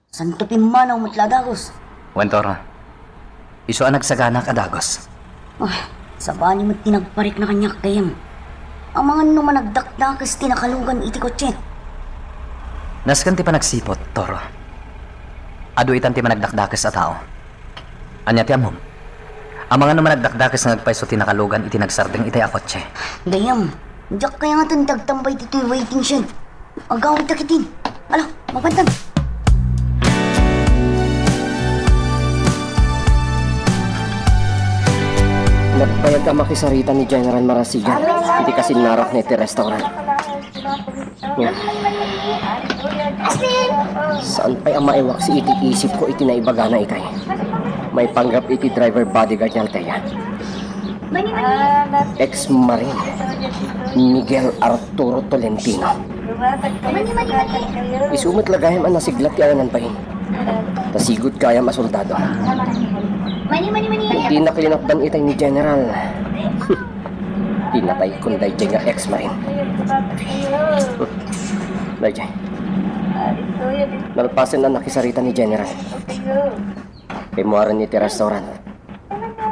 Santo pimmanaw met la a dagus. Wen, Toro. Isu a nagsaganak a dagus. Ah, sabali met ti nagparikna kaniak, gayyem. Amangan no managdakdakes ti nakalugan iti kotse. Nasken ti panagsiput, Toro. Adu itan ti managdakdakes a tao. Ania ti ammom? Amangan no managdakdakes nga agpayso ti nakalugan iti nagsardeng itay a kotse. Gayyem, diak kayangaten ti agtambay ditoy waiting shed. Agawid dagiti. Ala, mapantan. Bayag a makisarita ni General Marasigan iti kasinnarakna iti restaurant. Nga, saan pay a maiwaksi iti isipko iti naibagana itay. Maipanggep iti driver bodyguard ni Althea. Ex-Marine Miguel Arturo Tolentino. Isu met la gayam a nasiglat ti awanan bain. Ta sigud gayam a soldado. Dinak linatdan itay ni General. Tinatay kon daydiay nga ex-Marine. Daydiay. Nalpasen a nakisarita ni General. Pimmuaren iti restaurant.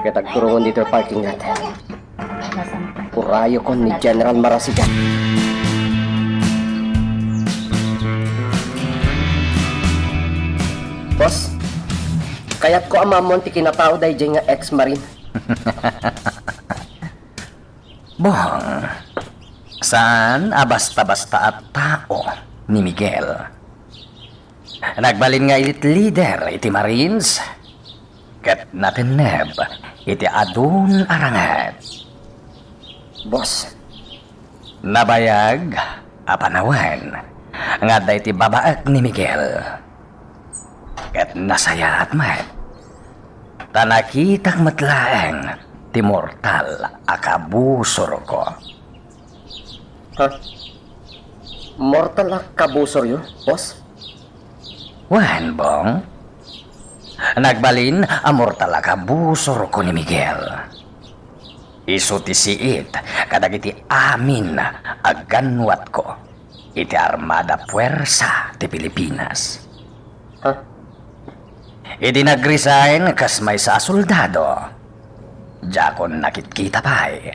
Ket agturungon ditoy parking lot. Urayokon ni General Marasigan. Boss, kayatko a maammoan ti kinatao daydiay nga ex-Marine. Bong, saan a basta-basta a tao ni Miguel. Nagbalin nga elite leader iti Marines, ket natenneb iti adun a ranget. Boss. Nabayag a panawen nga adda iti babaek ni Miguel. Ket nasayaat met. Ta nakitak met laeng ti mortal a kabusorko. Ha? Mortal a kabusoryo, boss? Wen, Bong. Nagbalin a mortal a kabusorko ni Miguel. Isu ti siit kadagiti amin a gannuatko iti Armada Puersa ti Pilipinas. Ha? Idi nag-resign kas maysa a soldado, diakon nakitkita pay.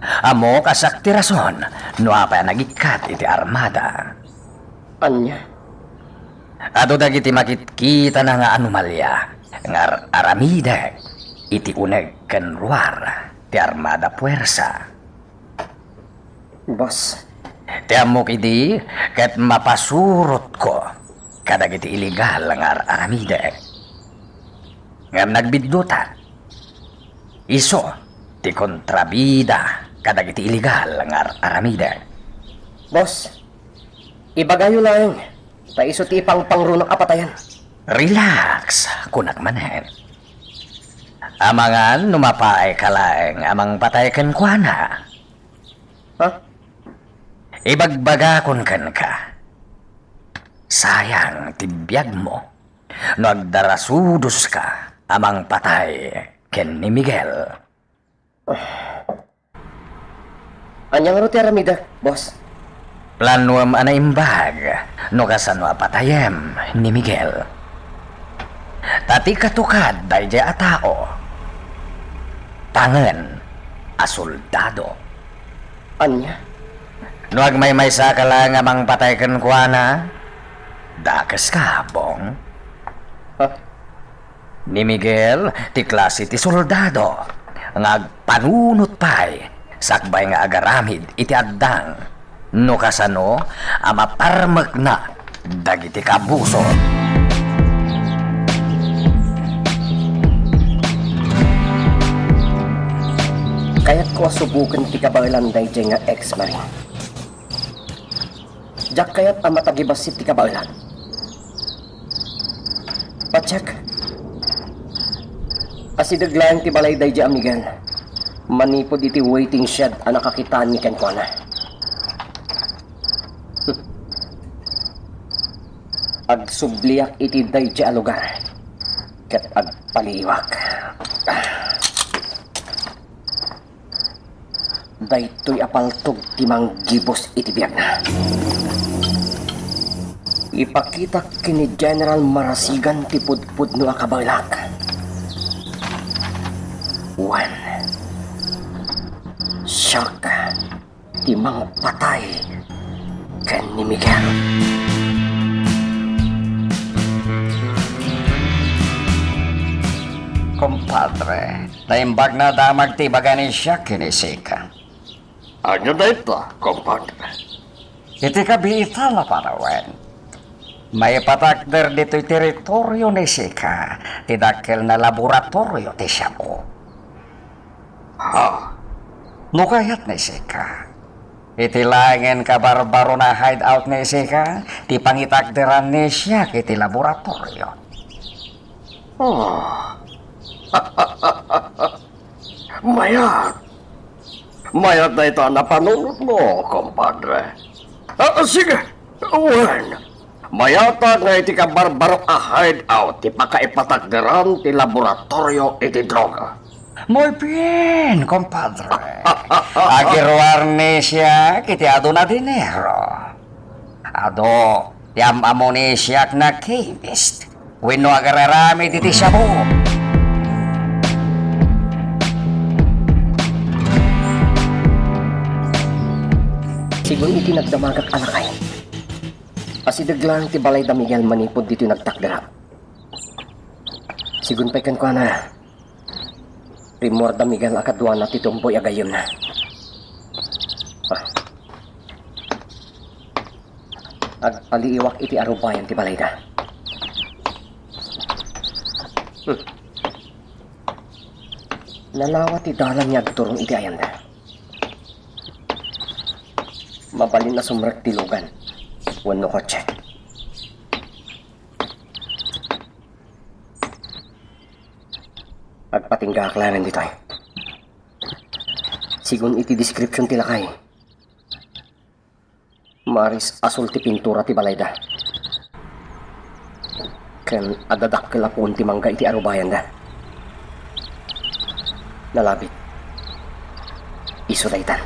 Ammok a siak ti rason no apay a nagikkat iti armada. Ania? Adu dagiti makitkitana nga anomalia nga ar-aramidek iti uneg ken ruar ti Armada Puersa. Boss. Ti ammok idi ket mapasurotko kadagiti illegal nga ar-aramidek. Ngem nagbiddutak. Isu ti kontrabida kadagiti illegal nga ar-aramidek. Boss, ibagayo laeng ta isu ti ipangpangrunak a patayen. Relax, kunak manen. Amangan no mapaayka laeng a mangpatay kenkuana. Ha? Ibagbagakon kenka, sayang ti biagmo no agdarasudoska a mangpatay ken ni Miguel. Ania ngarud ti aramidek, boss? Planuem a naimbag no kasano a patayem ni Miguel. Ta ti katukad daydiay a tao, tangen a soldado. Ania? No agmaymaysaka laeng a mangpatay kenkuana, dakeska, Bong. Ha? Ni Miguel ti klase ti soldado nga agpanunot pay sakbay nga agaramid iti addang no kasano a maparmekna dagiti kabusor. Kayatko a suboken ti kabaelan daydiay nga ex-marine. Diak kayat a matagibassit ti kabaelan. Patiek. Asideg laeng ti balay daydiay a Miguel manipud iti waiting shed a nakakitaanmi kenkuana. Agsubliak iti daydiay a lugar ket agpaliiwak. Daytoy a paltog ti manggibus iti biagna. Ipakitak ken ni General Marasigan ti pudpudno a kabaelak. Wen, siak ti mangpatay ken ni Miguel. Kompadre, naimbag nga damag ti ibaga ni Jack ken ni Sika. Ania dayta, kompadre? Iti kabiitan a panawen, maipatakder ditoy teritorio ni Sika ti dakkel nga laboratorio ti Shabu. Oh, no kayat ni Sika, iti laengen kabarbaro a hideout ni Sika, ti pangitakderan ni siak iti laboratorio. Oh. Mayat. Mayat dayta a napanunotmo, kompadre. Ah, sige. Wen, mayat nga iti kabarbaro a hideout ti pakaipatakderan ti laboratorio iti droga. Muy bien, kompadre. Agiruar ni siak iti adu a dinero. Adu ti am-ammo ni siak a chemist. Wenno agararamid iti shabu. Sigun iti nagdamagak a lakay, asideg laeng ti balay da Miguel manipud ditoy nagtakderak. Sigun pay kenkuana, rimmuar da Miguel a kaduana ti tumboy a gayyemna. Ah. Agpaliiwak iti arubayan ti balayda. Hmm. Nalawa ti dalan nga agturong iti ayanda. Mabalin a sumrek ti lugan wenno kotse. Agpatinggaak laengen ditoy. Sigun iti description ti lakay, maris asul ti pintura ti balayda. Ken adda dakkel a puon ti mangga iti arubayanda. Nalabit. Isu daytan.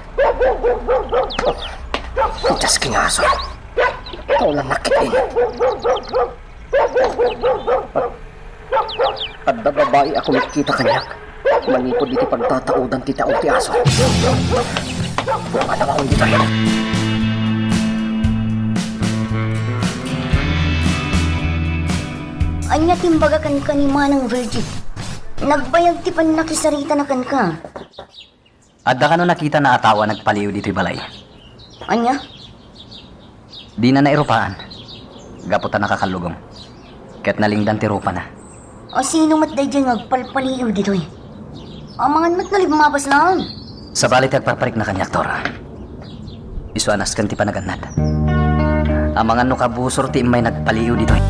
Oh, just kingaso. Kaulan nakit din. Adda babai a kumitkita kaniak manipud iti pagtataudan ti tao ti aso. Ano akong ditoy? Ania ti imbaga kenka ni Manang Virgie? Nagbayag ti pannakisaritana kenka. Adda kano nakitana a tao a nagpaliiw ditoy balay? Ania? Dina nairupaan, gapu ta nakakallugong. Ket nalingdan ti rupana. A, sino met daydiay nga agpalpaliiw ditoy? Amangan met nga limmabas laeng. Sabali ti agparparikna kaniak, Tora. Isu a nasken ti panagannad. Amangan no kabusor ti immay nagpaliiw ditoy.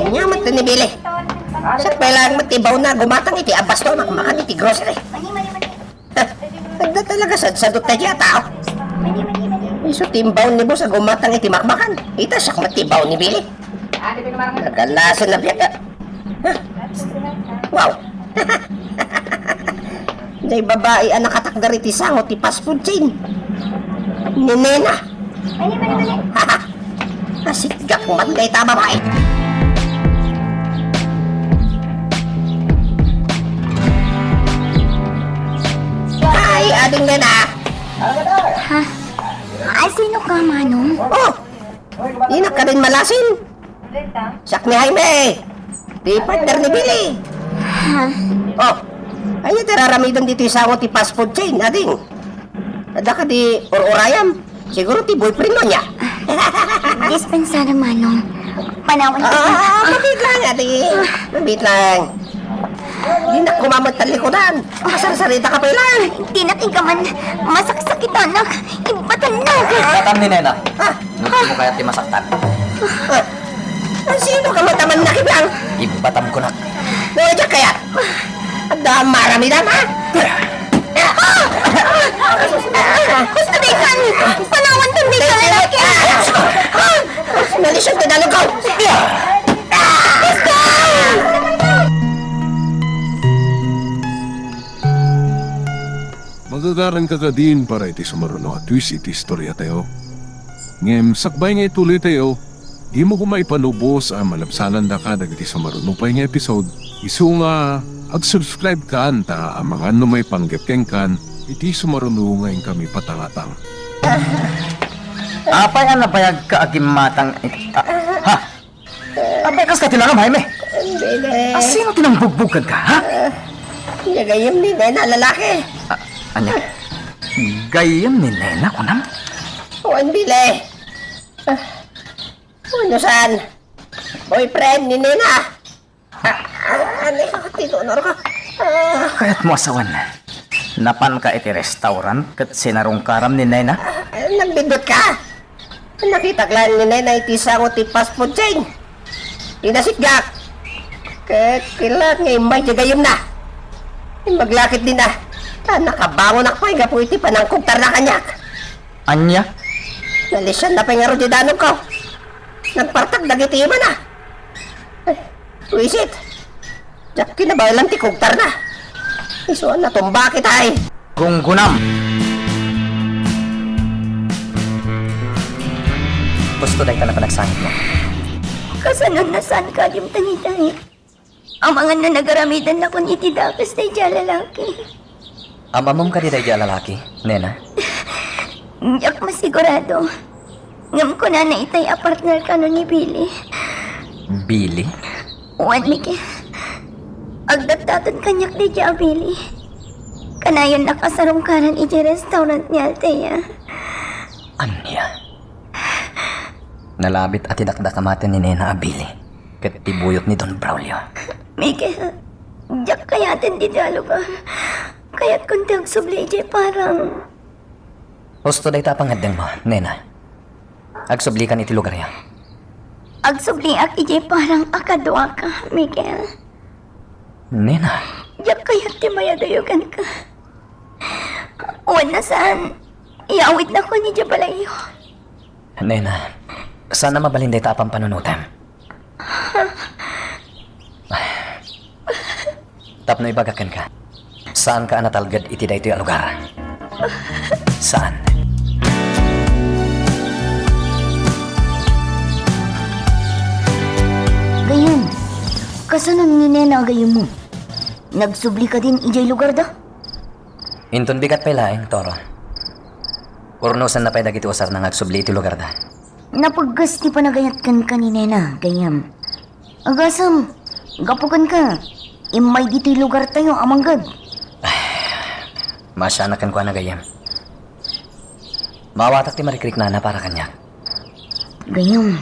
Ania met ni Billy? Siak pay laeng met ti bawna gumatang iti abasto a makmakan iti grocery. Adda talaga sadsadot daydiay a tao. Isu ti imbaw ni boss a gumatang iti makmakan. Ita, siak met ti imbaw ni Billy. Nagalasen a biag. Huh? Wow. Diay babai a nakatakder iti sango ti fast food chain. Ni Nena. Asitgak man dayta a babai. Ay, ading Nena. Ha? Ay, sino ka, Manong? Oh, dinak kadin malasin. Siak ni Jaime. Ti partner ni Billy. Ha? Oh, ania ti raramidem ditoy sango ti fast food chain, ading? Adda kadi ur-urayam? Siguro ti boyfriend mo nia. Dispensada, Manong. Panawan ko. Ah, mabit lang, adi. Mabit lang. Dinak koma met talikudan. Masarsarita ka pay lang. Dinak ikaman. Masaksakitanak. Ibatannak. Ibatam ni Nena. Ah. Nupmo kayat ti masaktan? Ah. Sino ka met a mannakit lang? Ibatam kunak. No, diak kayat. Adda maramidam, ha? Gusto daytan! Panawan daytan lalaki! Nalisod ti dalugko! Gusto! Magagaranka kadin para iti sumaruno a twist iti istoriatayo. Ngem sakbay nga ituloytayo, dimo koma ipanubos a malabsanandaka dagiti sumaruno pay nga episode, isu nga ag-subscribekan ta amangan no maipanggep kenkan iti sumaruno nga inkami patangatang. Apay a nabayagka a gimmatang it-, a, ha? Apay kasta ti langam, Jaime? Billy. A, sino ti nangbugbog kenka, ha? Ah, nia gayyem ni Nena a lalaki. A, ania? Gayyem ni Nena, kunam? Wen, Billy. Ah, wenno saan? Boyfriend ni Nena. Ah, ah, ano ka? Tinunor ka. Ah. Kayat mo asawan. Napan ka iti restaurant ket sinarungkaram ni Nena? Ah, nagbiddut ka? Nakitak laeng ni Nena iti sango ti fast food chain. Inasitgak. Ket kila nga immay di gayemna. Imbag lakit dina. Ta nakabangonak pay gapu iti panangkugtarna kaniak. Ania? Nalisianna pay ngarud ti danumko. Nagpartak dagiti imana. Eh, wisit. Diak kinabaelan ti kugtarna. Isu a natumbak itay. Gunggunam! Husto dayta a panagsangitmo. Kasano a saan ka agimtangitangit? Amangan no nagaramidannakon iti dakes daydiay a lalaki. Am-ammom kadi daydiay a lalaki, Nena? Diak masigurado. Ngem kunana itay a partner kano ni Billy. Billy? Wen, Miguel. Agdatdaton kaniak daydiay a Billy. Kanayonnaka a sarungkaran idiay restaurant ni Althea. Ania? Nalabit a ti dakdakamaten ni Nena a Billy ket ti buyot ni Don Braulio. Miguel, diak kayaten dita a lugar. Kayatkon ti agsubli idiay parang. Husto dayta a pangngeddengmo, Nena. Agsublikan iti lugaryo. Agsubliak idiay parang a kaduaka, Miguel. Nena. Diak kayat ti mayadayoganka. Wen, saan, iyawidnakon idiay balayyo. Nena, saan a mabalin dayta a pampanunotem. Tapno ibagak kenka, saanka a natalged iti daytoy a lugar. Saan? Gayyem, kasano ni Nena a gayyemmo? Nagsubli kadin idiay lugarda? Inton bigat pay laeng, Toro. Urnosenna pay dagiti usarna nga agsubli iti lugarda. Napaggas ti panagayat kenka ni Nena, gayyem. Agasem, gapu kenka, immay ditoy lugartayo a mangged. Maasianak kenkuana, gayyem. Maawatak ti marikriknana para kaniak. Gayyem.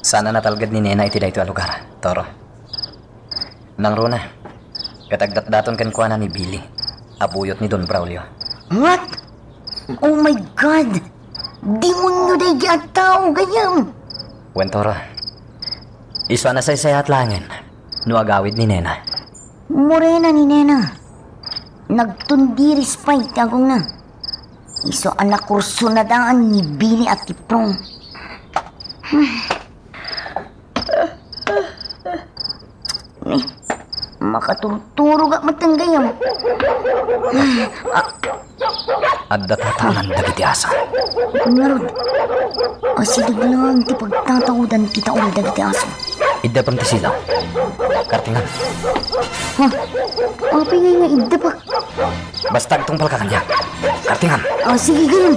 Saan a natalged ni Nena iti daytoy a lugar, Toro. Nangruna, ket agdatdaton kenkuana ni Billy a buyot ni Don Braulio. What? Oh my God! Demonyo daydiay a tao, gayyem! Wen, Toro, isu a nasaysayaat laengen no agawid ni Nena. Morena ni Nena. Nagtundiris pay ti agongna. Isu a nakursona daan ni Billy a ti Prong. Hmm. Ni, makaturturogak metten, gayyem. Ah. Adda tataolan dagiti aso. Ngarud, asideg laeng ti pagtataodan ti taol dagiti aso. Iddepem ti silaw. Kartingan. Ha? Apay ngay nga iddepak? Basta agtungpalka kaniak. Kartingan. Ah, sige, gayyem.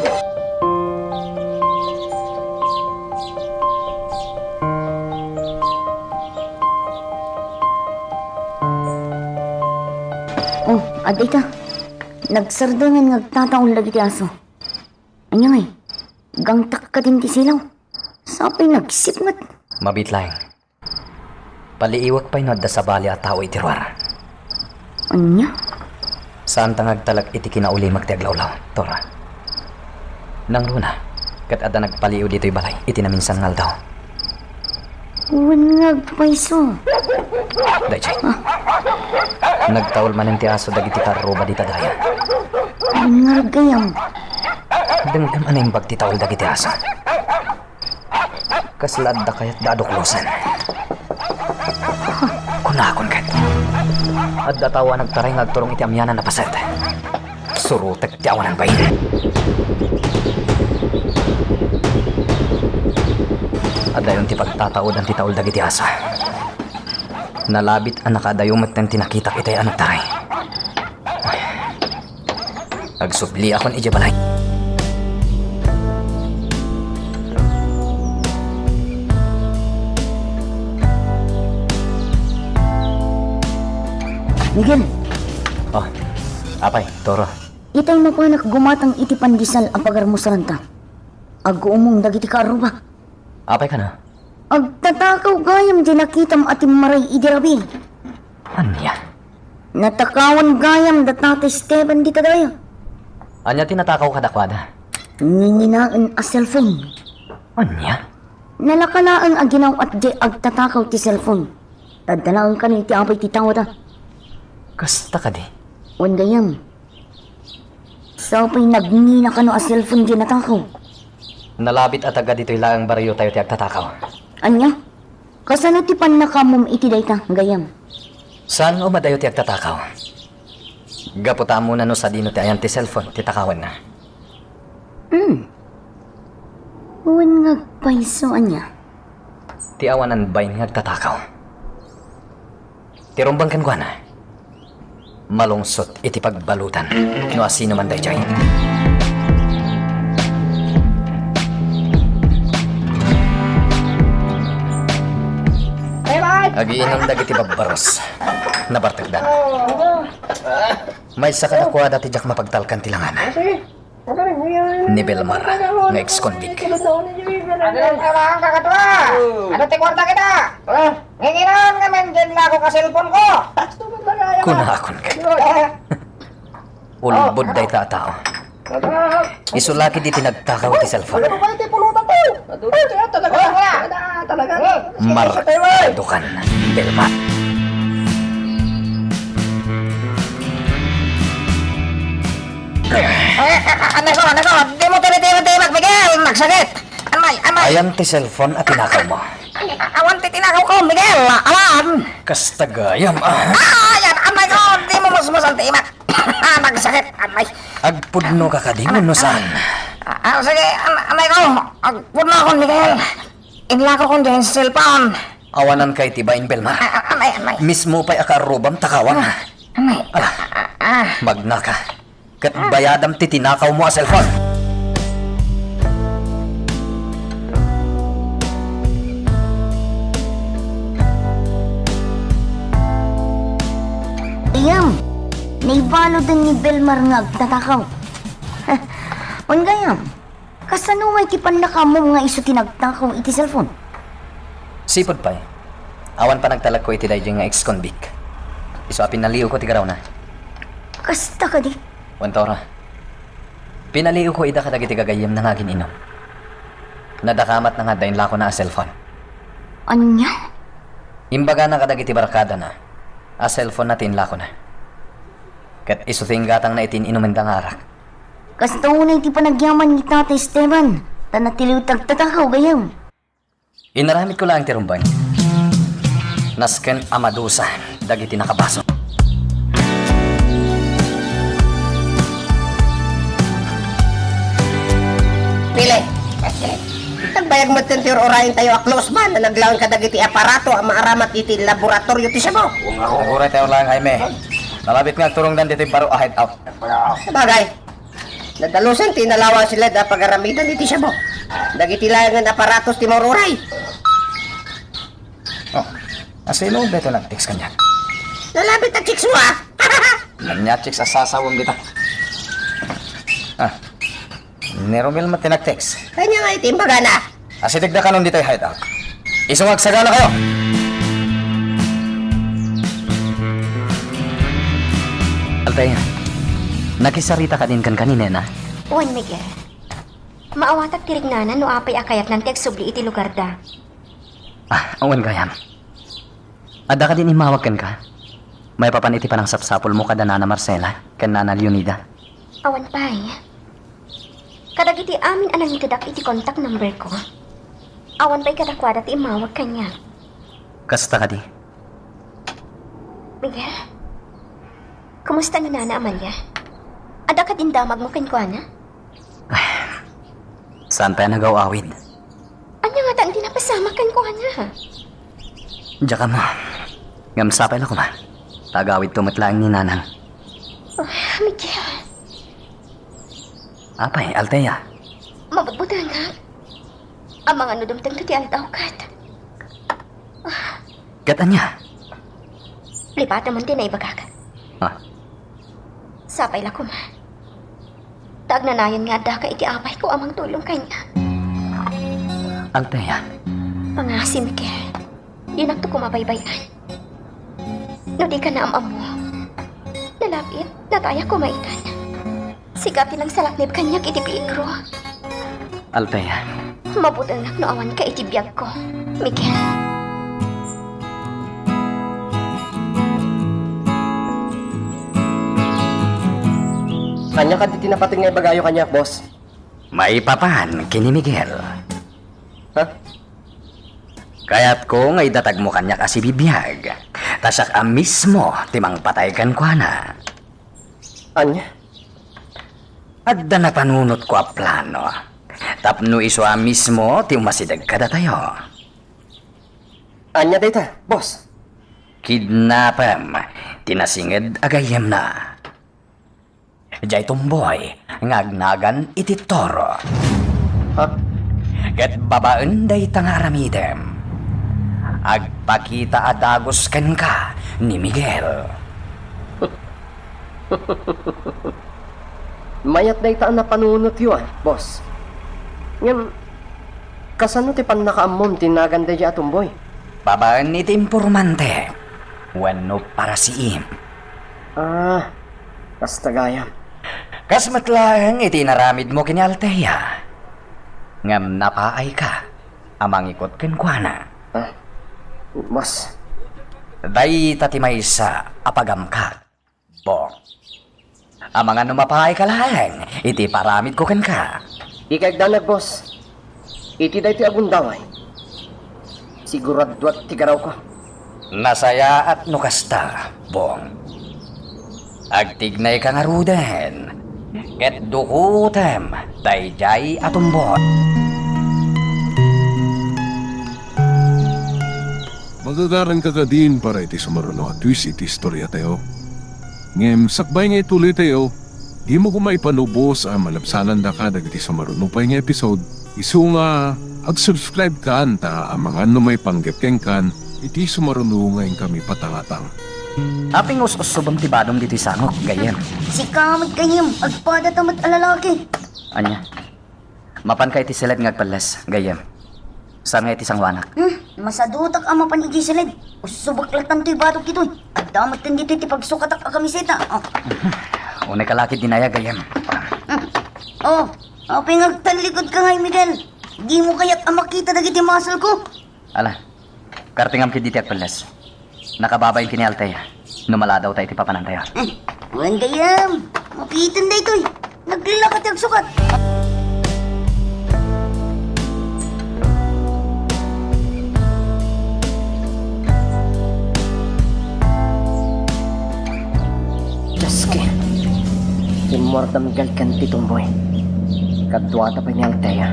Oh, adda ita. Nagsardengen nga agtataol dagiti aso. Ania ngay? Gangtak kadin ti silaw. Sapay nagsip met. Mabiit laeng. Paliiwek pay no adda sabali a tao iti ruar. Ania? Saanta nga agtalek iti kinaulimek ti aglawlaw, Tora. Nangruna, ket adda nagpaliiw ditoy balay iti naminsan nga aldaw. Wen nga agpayso. Daydiay. Ah. Nagtaol manen ti aso dagiti tarruba dita daya. Wen nga gayyem. Denggem a naimbag ti taol dagiti aso. Kasla adda kayatda a duklosen. Kunakon ket, adda tao a nagtaray nga agturong iti amianan a paset. Surotek ti awanan bain. Adayon ti pagtataodan ti taol dagiti aso. Nalabit a nakaadayo metten ti nakitak itay a nagtaray. Agsubliakon idiay balay. Miguel! Oh, apay, Toro. Itay mapanak gumatang iti pandesal a pagarmusaranta. Agguumong dagiti kaarruba. Apay kano? Agtatakaw gayam di nakitam a timmaray idi rabii. Ania? Natakawan gayam da Tata Esteban dita daya. Ania ti natakaw kadakuada? Ninginaen a cellphone. Ania? Nalaka laeng a ginaw-at di agtatakaw ti cellphone. Adda laeng kano iti apay ti tawada. Kasta kadi? Wen gayam. Sapay nagngina kano a cellphone di natakaw. Nalabit a taga ditoy laeng barrio tayo ti agtatakaw. Ania? Kasano ti pannakaamom iti dayta, gayam? Saan nga umadayo ti agtatakaw? Gapu ta ammona no sadino ti ayan ti cellphone ti takawenna. Hmm. Wen nga agpayso, ania? Ti awanan bain nga agtatakaw. Ti rumbeng kenkuana, malungsot iti pagbalutan no asino man daytoy. Agiinum dagiti babbaros. Nabartekdan. Maysa kadakuada ti diak mapagtalkan ti langana. Ni Belmar nga ex-convict. Ano ti kuarta kita? Nginginan nga men din lako ka cellphone ko. Kunakon ket ulbod dayta a tao. Isu la ketdi ti nagtakaw ti cellphone. Markadukan, Belmar. Ay, a-, a-, anay ko, anay ko, di mo tiri-tiri-timak, Miguel, nagsakit. Anay, anay. Ayan ti cellphone a tinakaw mo. Awan ti tinakaw ko, Miguel, awan. Kasta gayam, ah. Ah, ayan, anay ko, di mo musmusan timak. Ah, nagsakit, anay. Agpudno ka kadi, wenno saan? Ah, ah, sige, an-, anay ko, agpudno akon, Miguel. Inlako kon diay cellphone. Awanan kay ti bain, Belmar. Ah, ah, anay, anay. Mismo pay a kaarrubam takawan. Ah, anay. Ala, ah, ah. Magnaka. Ket bayadam ti tinakaw mo a cellphone. Iyam, naibaludan ni Belmar nga agtatakaw. Wen gayam, kasano ngay ti pannakaammom nga isu ti nagtakaw iti cellphone? Sipud pay, awan panagtalekko iti daydiay nga ex-convict. Isu a pinaliwko ti garawna. Kasta kadi? Wen, Tora. Pinaliwko ida kadagiti gagayyemna nga agin-inum. Nadakamatna nga adda inlakona a cellphone. Ania? Imbagana kadagiti barkadana a cellphone-na ti inlakona. Ket isu ti inggatangna iti in-inumenda nga arak. Kasta unay ti panagyaman ni Tata Esteban, ta natiliw ti agtatakaw gayam. Inaramidko laeng ti rumbeng. Nasken a madusa dagiti nakabasol. Pili. Nagbayag met ti ur-urayen tayo a close man a naglaeng kadagiti aparato a maaramat iti laboratorio ti Cebu. Uray tayo laeng, Jaime. Nalabit nga agturongdan ditoy baro a hideout. Bagay. Nadalusan ti inalawang sila da pagaramidan iti Cebu. Dagiti laengen aparatos ti maururay. Oh, asino daytoy nag-text kaniak? Nalabit a chicks mo, ah! Ania chicks a sasawem dita? Ah, ni Romel met ti nag-text. Kanya nga iti imbagana. Asidegda kanon ditoy hideout. Isu nga agsagana kayo. Althea, nakisarita kadin ken kanina, na? Wen, Miguel. Maawatak ti rignana no apay a kayatnan ti agsubli iti lugarda. Ah, wen gayam. Adda kadin immawag kenka? Maipapan iti panangsapsapulmo kada Nana Marcela ken Nana Leonida? Awan pay. Kadagiti amin a nangitedak iti contact number ko, awan pay kadakuada ti immawag kaniak. Kasta kadi? Miguel, kumusta ni Nana Amalia? Adda kadin damagmo kenkuana? Saan pay a nagaw-awid? Ania ngata ti napasamak kenkuana? Diak ammo. Ngem sapay la koma ta agawidto met laeng ni Nanang. Oh, Miguel. Apay, Althea? Mabutbutangan. Amangan no dumtengto ti aldaw ket. Ket ania? Lipatem ti naibagak. Ah. Sapay la koma. Ta agnanayon nga addaka iti apayko a mangtulong kaniak. Althea. Pangasi, Miguel. Dinakto koma baybay-an. No di ka naam-ammo, nalabit, nataya koma itan. Sika ti nangsalaknib kaniak iti peligro. Althea. Mabutengak no awan ka iti biagko, Miguel. Ania kadi ti napateg nga ibagayo kaniak, boss? Maipapan ken ni Miguel. Ha? Kayatko nga idatagmo kaniak a sibibiag, ta siak a mismo ti mangpatay kenkuana. Ania? Adda napanunotko a plano, tapno isu a mismo ti umasideg kadatayo. Ania dayta, boss? Kidnapem ti nasinged a gayyemna. Diay tumboy nga agnagan iti Toro. Ha? Ket babaen dayta nga aramidem, agpakita a dagus kenka ni Miguel. Mayat dayta a napanunotyo, ah, boss. Ngem, kasano ti pannakaammom ti nagan daydiay a tumboy? Babaen iti impormante wenno parasiim. Ah, kasta gayam. Kas met laeng iti inaramidmo ken ni Althea. Ngem napaayka a mangikut kenkuana. Ah, boss. Dayta ti maysa a pagamkat, Bong. Amangan no mapaayka laeng iti paramidko kenka. Dika agdanag, boss. Iti daytoy a gundaway, siguraduak ti garawko. Nasayaat no kasta, Bong. Agtignayka ngaruden, ket dukutem daydiay a tumboy. Magagaranka kadin para iti sumaruno a twist iti istoriatayo. Ngem sakbay nga ituloytayo, dimo koma ipanubos a malabsanandaka dagiti sumaruno pay nga episode. Isu nga, ag-subscribe kan ta amangan no maipanggep kenkan iti sumaruno nga inkami patangatang. Apay nga us-ussubem ti badom ditoy sangok, gayyem? Sika met, gayyem, agpadata met a lalaki. Ania? Mapanka iti siled nga agpelles, gayyem. Saan nga iti sangoanak? Hmm, masadutak a mapan idiay siled. Ussubek lattan toy batok ditoy. Adda metten ditoy ti pagsukatak a kamiseta. Oh. Unay ka la ketdi aya, gayyem. Hmm. Oh, apay nga agtallikudka ngay, Miguel? Dimo kayat a makita dagiti muscle ko? Ala, kartingam ketdi ti agpelles. Nakababain ken ni Althea no maladawta iti papanantayo. Eh, wen gayyem, mapiten daytoy. Naglilaka ti agsukat. Dios ken, rimmuarda Miguel ken ti tumboy. Kaduada pay ni Althea.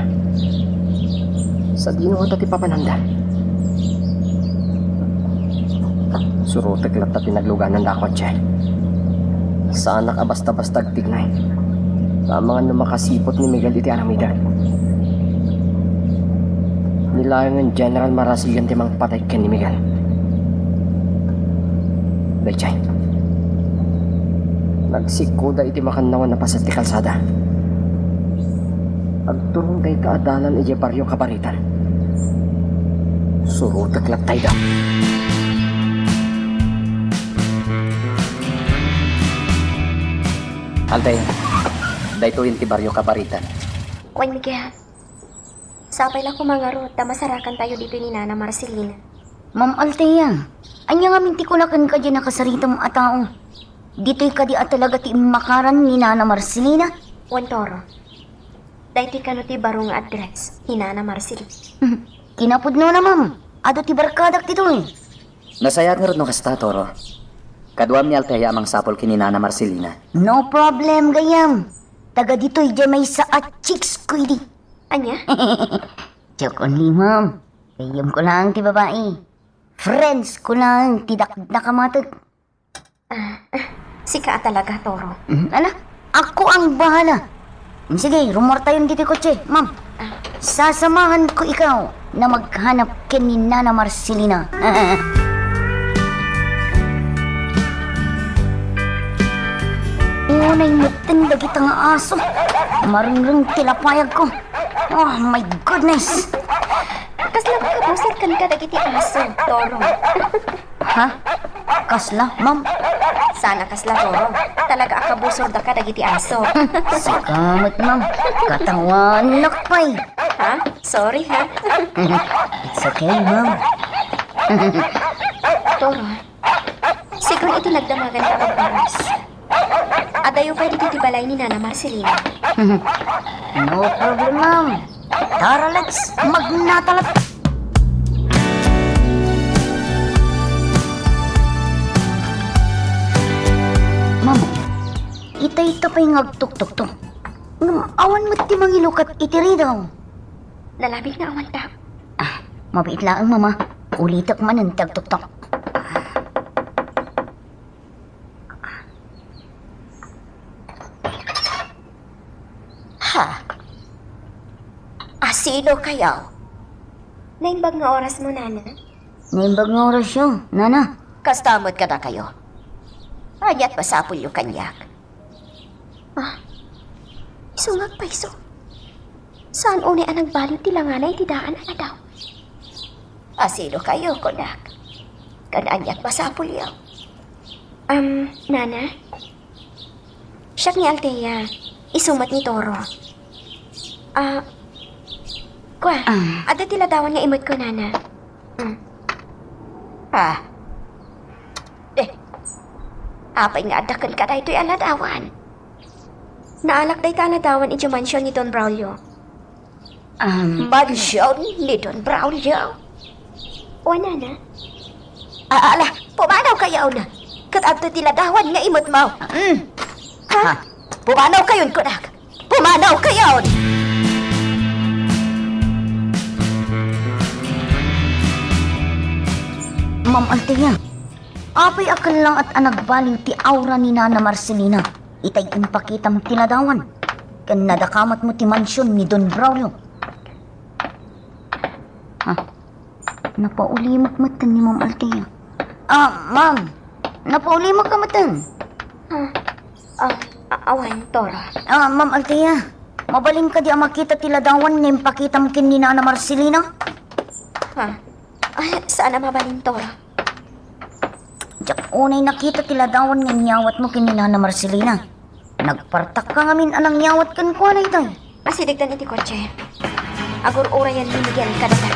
Sadino ngata ti papananda? Surotek latta ti naglugananda a kotse. Saanak a basta-basta agtignay. Amangan no makasiput ni Miguel iti aramidek. Ni laengen General Marasilian ti mangpatay ken ni Miguel. Daydiay. Nagsikkoda iti makannawan a paset ti kalsada. Agturong dayta a dalan idiay Barrio Cabaritan. Surotek latta ida. Althea, daytoyen ti Barrio Cabaritan. Wen, Miguel. Sapay la koma ngarud ta masarakantayo ditoy ni Nana Marcelina. Ma'am Althea, ania ngamin ti kuna kenka diay nakasaritam a tao? Ditoy kadi a talaga ti immakaran ni Nana Marcelina? Wen, Toro. Daytoy kano ti baro nga address ni Nana Marcelina. Kinapudnona, ma'am. Adu ti barkadak ditoy. Nasayaat ngarud no kasta, Toro. Kaduam ni Althea a mangsapul ken ni Nana Marcelina. No problem, gayyem. Taga ditoy diay maysa a chicks ko idi. Ania? Joke only, ma'am. Gayyem ko laeng ti babai. Friends ko laeng ti dakdak a mateg. Ah, ah, sika a talaga, Toro. Mm, ala, ako ang bahala. Mm, sige, rumuartayon ditoy kotse, ma'am. Ah. Sasamahan ko ikaw na maghanap ken ni Nana Marcelina. Unay metten dagita nga aso. Marengreng ti lapayagko. Oh my goodness! Kasla kabuser kenka dagiti aso, Toro? Ha? Kasla, ma'am? Saan a kasla, Toro. Talaga a kabusordaka dagiti aso. Sika met, ma'am. Katawanak pay. Ha? Sorry, ha? It's okay, ma'am. Toro, sigun iti nagdamaganta a oras. Adayo pay ditoy ti balay ni Nana Marcelina. No problem, ma'am. Tara, let's magnatalat. Ma'am, itay ta pay nga agtuktukto. Ngem awan met ti mangilukat iti ridaw. Nalabit nga awan ta. Ah, mabiit laeng, mama. Ulitek manen ti agtuktok. Ha? Asino kayo? Naimbag nga orasmo, Nana. Naimbag nga orasyo, Nana. Kasta met kadakayo. Ania't masapulyo kaniak? Ah, isu nga agpayso. Saan unay a nagbaliw ti langana iti daan a ladaw? Asino kayo, kunak? Ken ania't masapulyo? Um, Nana? Siak ni Althea. Isu met ni Toro. Ah, kua, ah, adda ti ladawan nga imetko, Nana. Mm. Ah. Eh, apay nga adda kenka daytoy a ladawan? Naalak dayta a ladawan idiay mansion ni Don Braulio. Um, mansion ni Don Braulio? O, Nana? Ah, ala, pumanaw kayon. Ket adtoy ti ladawan nga imetmo. Mm. Ha? Ha? Pumanaw kayon, kunak. Pumanaw kayon! Ma'am Althea, apay a kellaat a nagbaliw ti aura ni Nana Marcelina itay impakitam ti ladawan ken nadakamatmo ti mansion ni Don Braulio? Ha? Napaulimek metten ni Ma'am Althea. Ah, ma'am. Napaulimek ka metten. Ah, ah, a-, awan, Toro. Ah, Ma'am Althea. Mabalin kadi a makita ti ladawan nga impakitam ken ni Nana Marcelina? Ha? Ay, saan a mabalin, Toro. Diak unay nakita ti ladawan nga inyawatmo ken ni Nana Marcelina. Nagpartakka ngamin a nangyawat kenkuana itay. Asidegtan iti kotse. Agur-urayen ni Miguel kadata.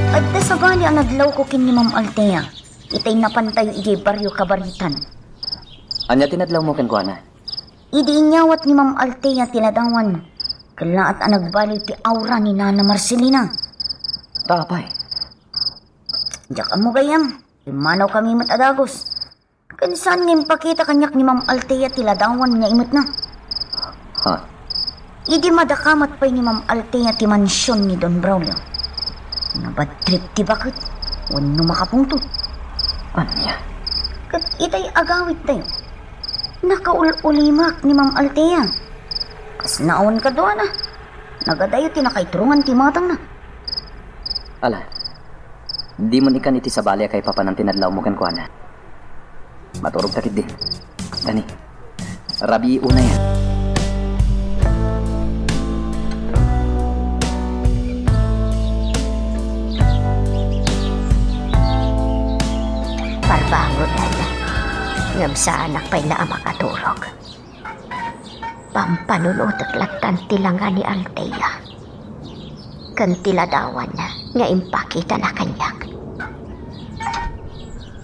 Adda sabali a nadlawko ken ni Ma'am Althea. Itay napantayo idiay Barrio Cabaritan. Ania ti nadlawmo kenkuana? Idi inyawat ni Ma'am Althea ti ladawan, kellaat a nagbaliw ti aura ni Nana Marcelina. Ta apay? Diak ammo gayyem. Pimmanaw kami met a dagus. Ken saan nga impakita kaniak ni Ma'am Althea ti ladawan nga imetna. Ha? Idi madakamat pay ni Ma'am Althea ti mansion ni Don Braulio, nabadtrip ti baket wenno makapungtot. Ania? Ket itay agawidtayo, nakaul-ulimek ni Ma'am Althea. Kasla awan kaduana. Nagadayo ti nakaiturongan ti imatangna. Ala, dimon ikkan iti sabali a kaipapanan ti nadlawmo kenkuana. Maturogta ketdi. Dani, rabii unayen. Parbangonen, ngem saanak pay la a makaturog. Pampanunotek lattan ti langa ni Althea ken ti ladawan nga impakitana kaniak.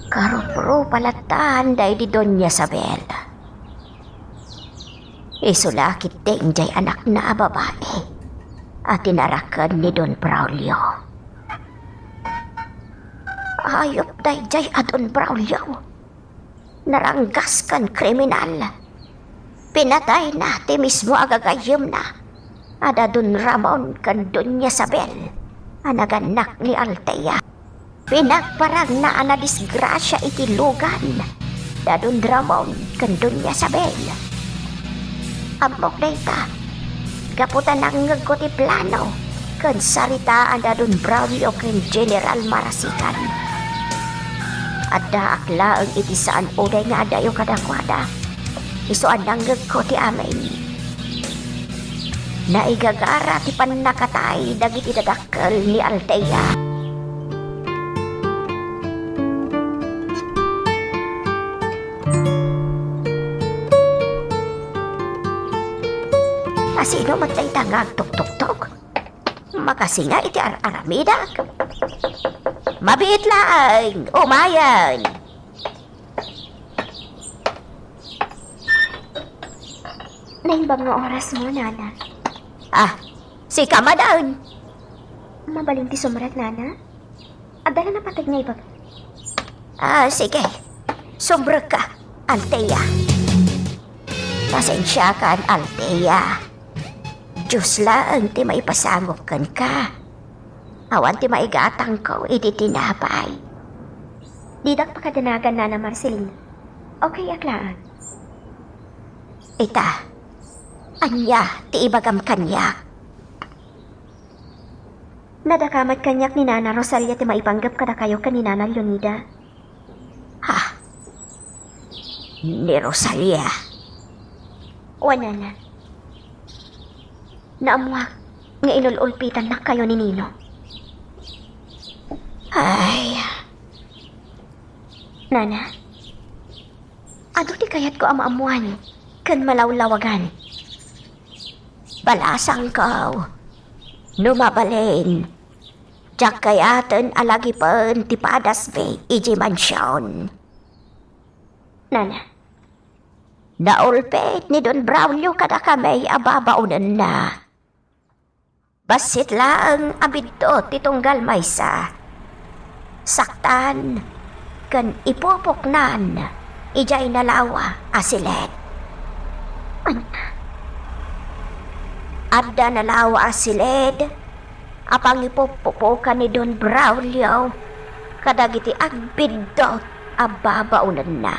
Karuprupa lattan daydi Doña Isabel. Isu la ketdi idiay anakna a babai a tinaraken ni Don Braulio. Ayup daydiay a Don Braulio. Naranggas ken kriminal. Pinatayna ti mismo a gagayyemna a da Don Ramon ken Doña Isabel a nagannak ni Althea. Pinagparangna a nadisgrasia iti lugan da Don Ramon ken Doña Isabel. Ammok dayta, gapu ta nangngegko ti plano ken saritaan da Don Braulio ken General Marasigan. Addaak laeng iti saan uday nga adayo kadakuada. Isu a nangngegko ti amin. Naigagara ti pannakatay dagiti dadakkel ni Althea. Asino met dayta nga agtuktuktok? Makasinga iti ar-aramidak. Mabiit laeng, umayen. Naimbag nga oras mo, Nana. Ah, sika madan. Mabalin ti sumrek, Nana? Adda la napateg nga ibag. Ah, sige. Sumrekka, Althea. Pasensiakan, Althea. Dios laeng ti maipasango kenka. Awan ti maigatangko iti tinapay. Didak pakadanagan, Nana Marcelina. Okay ak laeng. Ita, ania ti ibagam kaniak? Nadakamat kaniak ni Nana Rosalia ti maipanggep kadakayo ken ni Nana Leonida. Ha? Ni Rosalia? Wen, Nana. Naammuak nga inul-ulpitannakkayo ni Nino. Ay. Nana, adu ti kayatko a maammuan ken malawlawagan. Balasangko, no mabalin, diak kayaten a lagipen ti padasmi idiay mansion. Nana. Naulpit ni Don Braulio kadakami a babaonenna. Bassit laeng a biddut ti tunggal maysa. Saktan ken ipupoknan idiay nalawa a siled. Ania? Adda nalawa a siled a pangipuppupokan ni Don Braulio kadagiti agbiddut a babaonenna.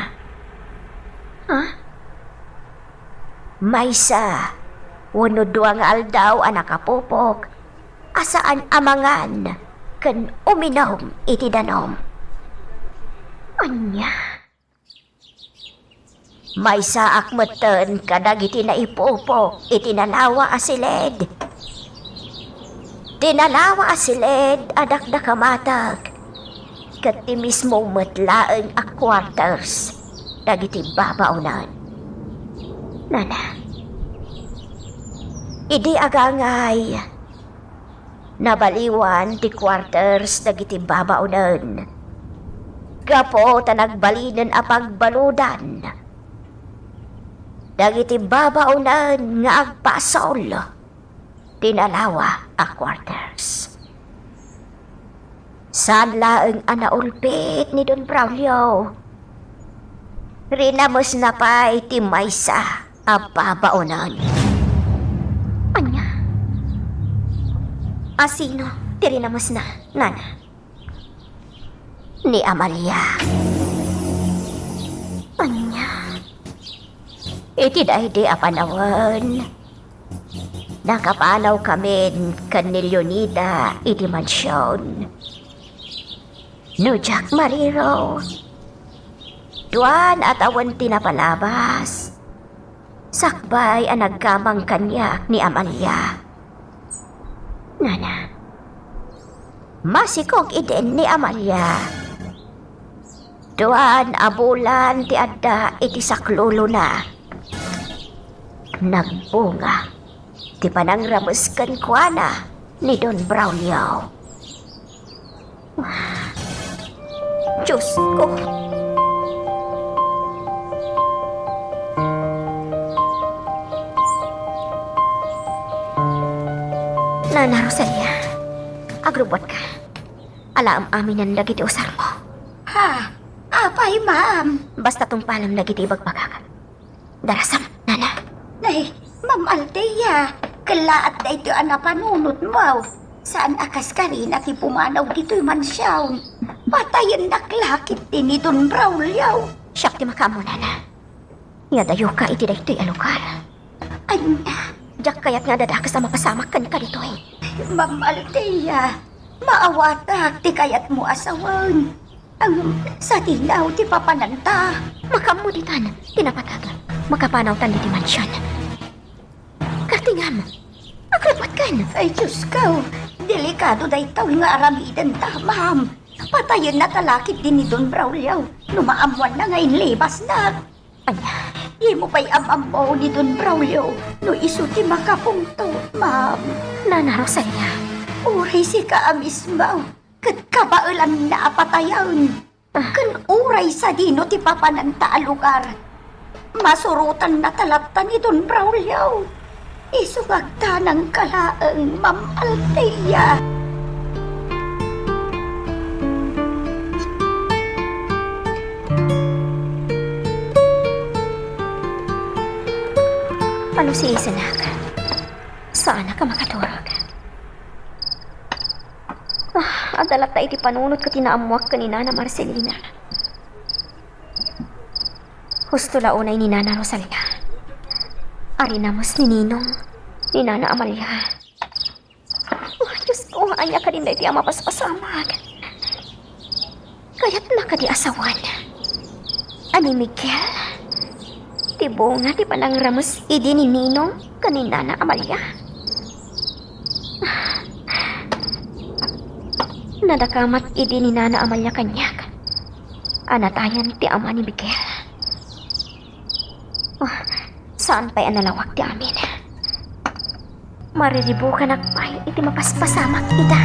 Ha? Maysa wenno dua nga aldaw a nakapupok a saan a mangan ken uminum iti danum. Ania? Maysaak metten kadagiti naipupok iti nalawa a siled. Ti nalawa a siled a dakdakamatek ket ti mismo met laeng a quarters dagiti babaonen. Nana, idi agangay, nabaliwan ti quarters dagiti babaonen gapu ta nagbalinen a pagbaludan dagiti babaonen nga agpasol ti nalawa a quarters. Saan laeng a naulpit ni Don Braulio. Rinamesna pay ti maysa a babaonen. Ania? Asino ti rinamesna, Nana? Ni Amalia. Ania? Iti daydi a panawen, nakapanawkamin ken ni Leonida iti mansion. No diak mariro, duan a tawen ti napalabas sakbay a nagkamang kaniak ni Amalia. Nana, masikog idin ni Amalia. Duan a bulan ti adda iti saklulona. Nagbunga ti panangrames kenkuana ni Don Braulio. Diosko! Nana Rosalia, agrubbuatka. Alaem aminen dagiti usarmo. Ha? Apay, ma'am? Basta tungpalem dagiti ibagbagak. Darasam, Nana. Nay, Ma'am Althea, kellaat daytoy a napanunotmo. Saan a kas karina ti pumanaw ditoy mansion. Patayennak la ketdi ni Don Braulio. Siak ti makaammo, Nana. Nia dayoka iti daytoy a lugar. Ania? Diak kayat nga adda dakes a mapasamak kenka ditoy. Ma'am Althea, maawatak ti kayatmo a sawen. Ang sadino ti papananta? Makaammo ditan ti napatag. Makapanawtan ditoy mansion. Kartingam, agrubuatkan. Ay, Diyos ko, delikado daytoy nga aramidenta, ma'am. Patayenna ta lakit din ni Don Braulio no maammoanna nga inlibasnak. Ania? Dimo pay am-ammo ni Don Braulio no isu ti makapungtot, ma'am. Nana Rosalia. Uray sika a mismo ket kabaelanna a patayen. Ah. Ken uray sadino ti papananta a lugar, masurotanna ta latta ni Don Braulio. Isu nga agtanangka laeng, Ma'am Althea. Panusiisenak. Saanak a makaturog. Ah, adda latta iti panunotko ti naammoak ken ni Nana Marcelina. Husto la unay ni Nana Rosalia. Arinamus ni Ninong, ni Nana Amalia. Oh, Diyos ko, ania kadin daytoy a mapaspasamak? Kayatna kadi a sawen a ni Miguel ti bunga ti panangramus idi ni Ninong ken ni Nana Amalia? Nadakamat idi ni Nana Amalia kaniak a natayen ti ama ni Miguel. Oh, saan pay a nalawag ti amin. Mariribukanak pay iti mapaspasamak ida.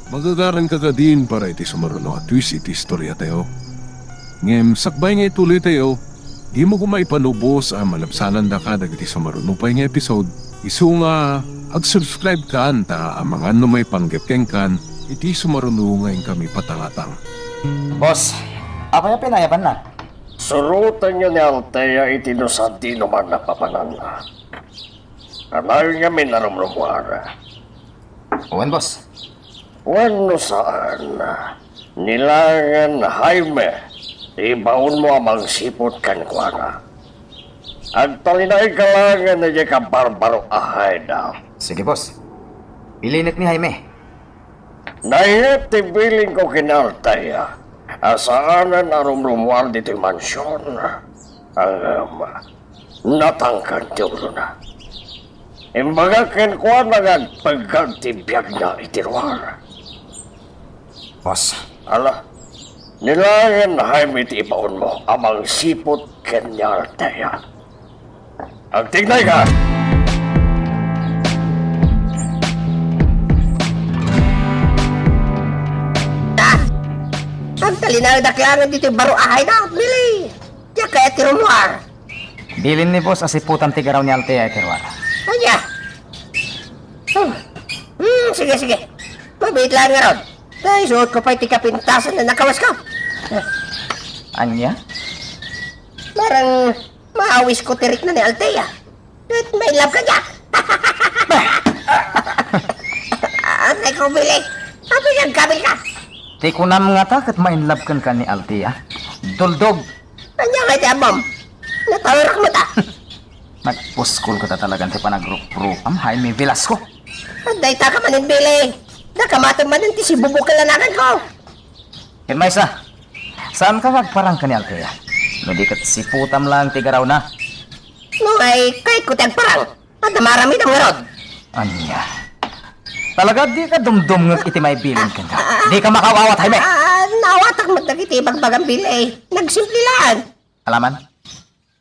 Magagaranka kadin para iti sumaruno a twist iti istoriatayo. Ngem sakbay nga ituloytayo, dimo koma ipanubos a malabsanandaka dagiti sumaruno pay nga episode. Isu nga ag-subscribe kan ta amangan no maipanggep kenkan iti sumaruno nga inkami patangatang. Boss, apay a pinayabanna? Surotenyo ni Althea iti no sadinoman a papananna. Kanayon ngamin a rumrumuar. Wen, boss. Wenno saan, ni laengen Jaime ti ibaonmo a mangsipud kenkuana. Agtalinaedka laengen idiay kabarbaro a hideout. Sige, boss. Bilinek ni Jaime. Naiet ti bilinko ken Althea a saanen a rumrumuar ditoy mansion. Ngem natangken ti ulona. Imbagak kenkuana nga agpeggad ti biagna iti ruar. Boss. Ala, ni laengen Jaime ti ibaonmo a mangsipud ken ni Althea. Agtignayka! Ah! Agtalinaedak laengen ditoy baro a hideout, Billy! Diak kayat ti rummuar. Bilin ni boss a siputam ti garaw ni Althea iti ruar. Ania? Hmm. Hmm, sige, sige. Mabiit laeng ngarud. Tay, suot ko pay ti kapintasan a nakawas ko. Ania? Marang maawis ko ti rikna ni Althea. Ket mailab kaniak. Atay ko, Billy. Apay nga agkabilka? Ti kunam ngata ket ma-inlove kenka ni Althea? Duldog. Ania nga iti ammom? Natawerak met a. Nagpuskol kata talagan ti panagruprukam, Jaime Velasco. Dayta ka manen, Billy. Nakamatem manen ti sibubukel a naganko. Ken maysa, saanka nga agparang ken ni Althea? No di ket siputam laeng ti garawna. No, ay, kayatko ti agparang. Adda maaramidem ngarud. Ania? Talaga dika dumdumngeg iti maibilin kenka? Dika makaawat, Jaime? Ah, naawatak met dagiti ibagbagam, Billy. Nagsimple laeng. Alaman?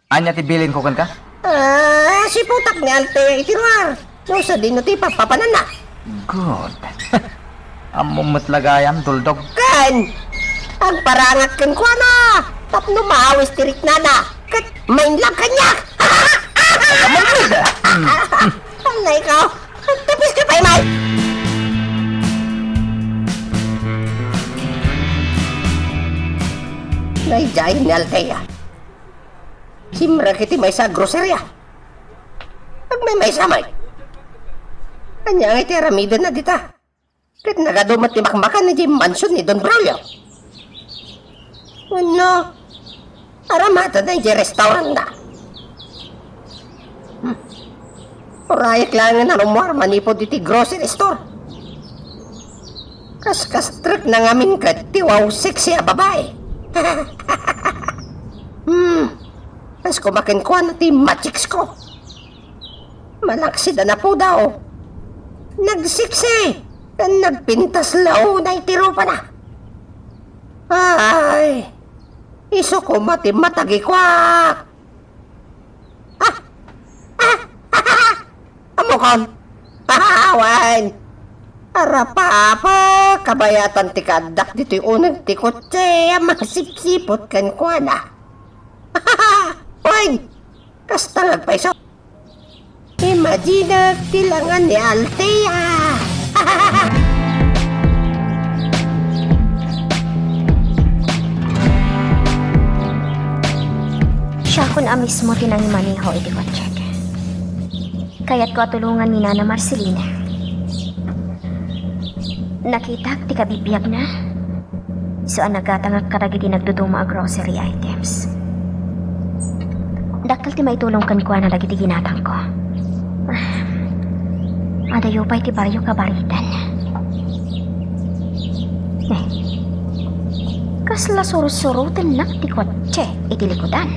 Ania ti bilinko kenka? Ah, siputak ni Althea iti ruar. No sadino ti papapananna? Good. Ammom met la gayam, Duldog. Ken, agparangak kenkuana tapno maawis ti riknana ket ma-inlove kaniak. Ay, ikaw, agtapis ka pay, Mike. Daydiay ni Althea. Simrek iti maysa a groceria. Agmaymaysa met. Ania nga iti aramidenna dita? Ket nagadu met ti makmakan idiay mansion ni Don Braulio. Wenno, aramatenna idiay restaurantna. Hmm. Urayek laengen a rummuar manipud iti grocery store. Kaskastrekna ngamin ket ti wow sexy a babai. Hmm, kas kumakenkuana ti machicks ko. Malaksid a napudaw. Nagsiksi ken nagpintas launay ti rupana. Ay, isu koma ti matagikuak. Ah! Ah! Ammokon! Ah, wen! Arapapa, kabayatan ti kaaddak ditoy uneg ti kotse a mangsipsiput kenkuana. Wen! Kasta nga agpayso. Imaginak ti langan ni Althea. Siakon a mismo ti nangimaneho iti kotsek. Kayatko a tulongan ni Nana Marcelina. Nakitak ti kabibiagna. Isu a nagatangak kadagiti nagduduma a grocery items. Dakkel ti maitulong kenkuana dagiti ginatangko. Adayo pay ti barrio Kabaritan. Eh, kasla sursurotennak ti kotse iti likudan.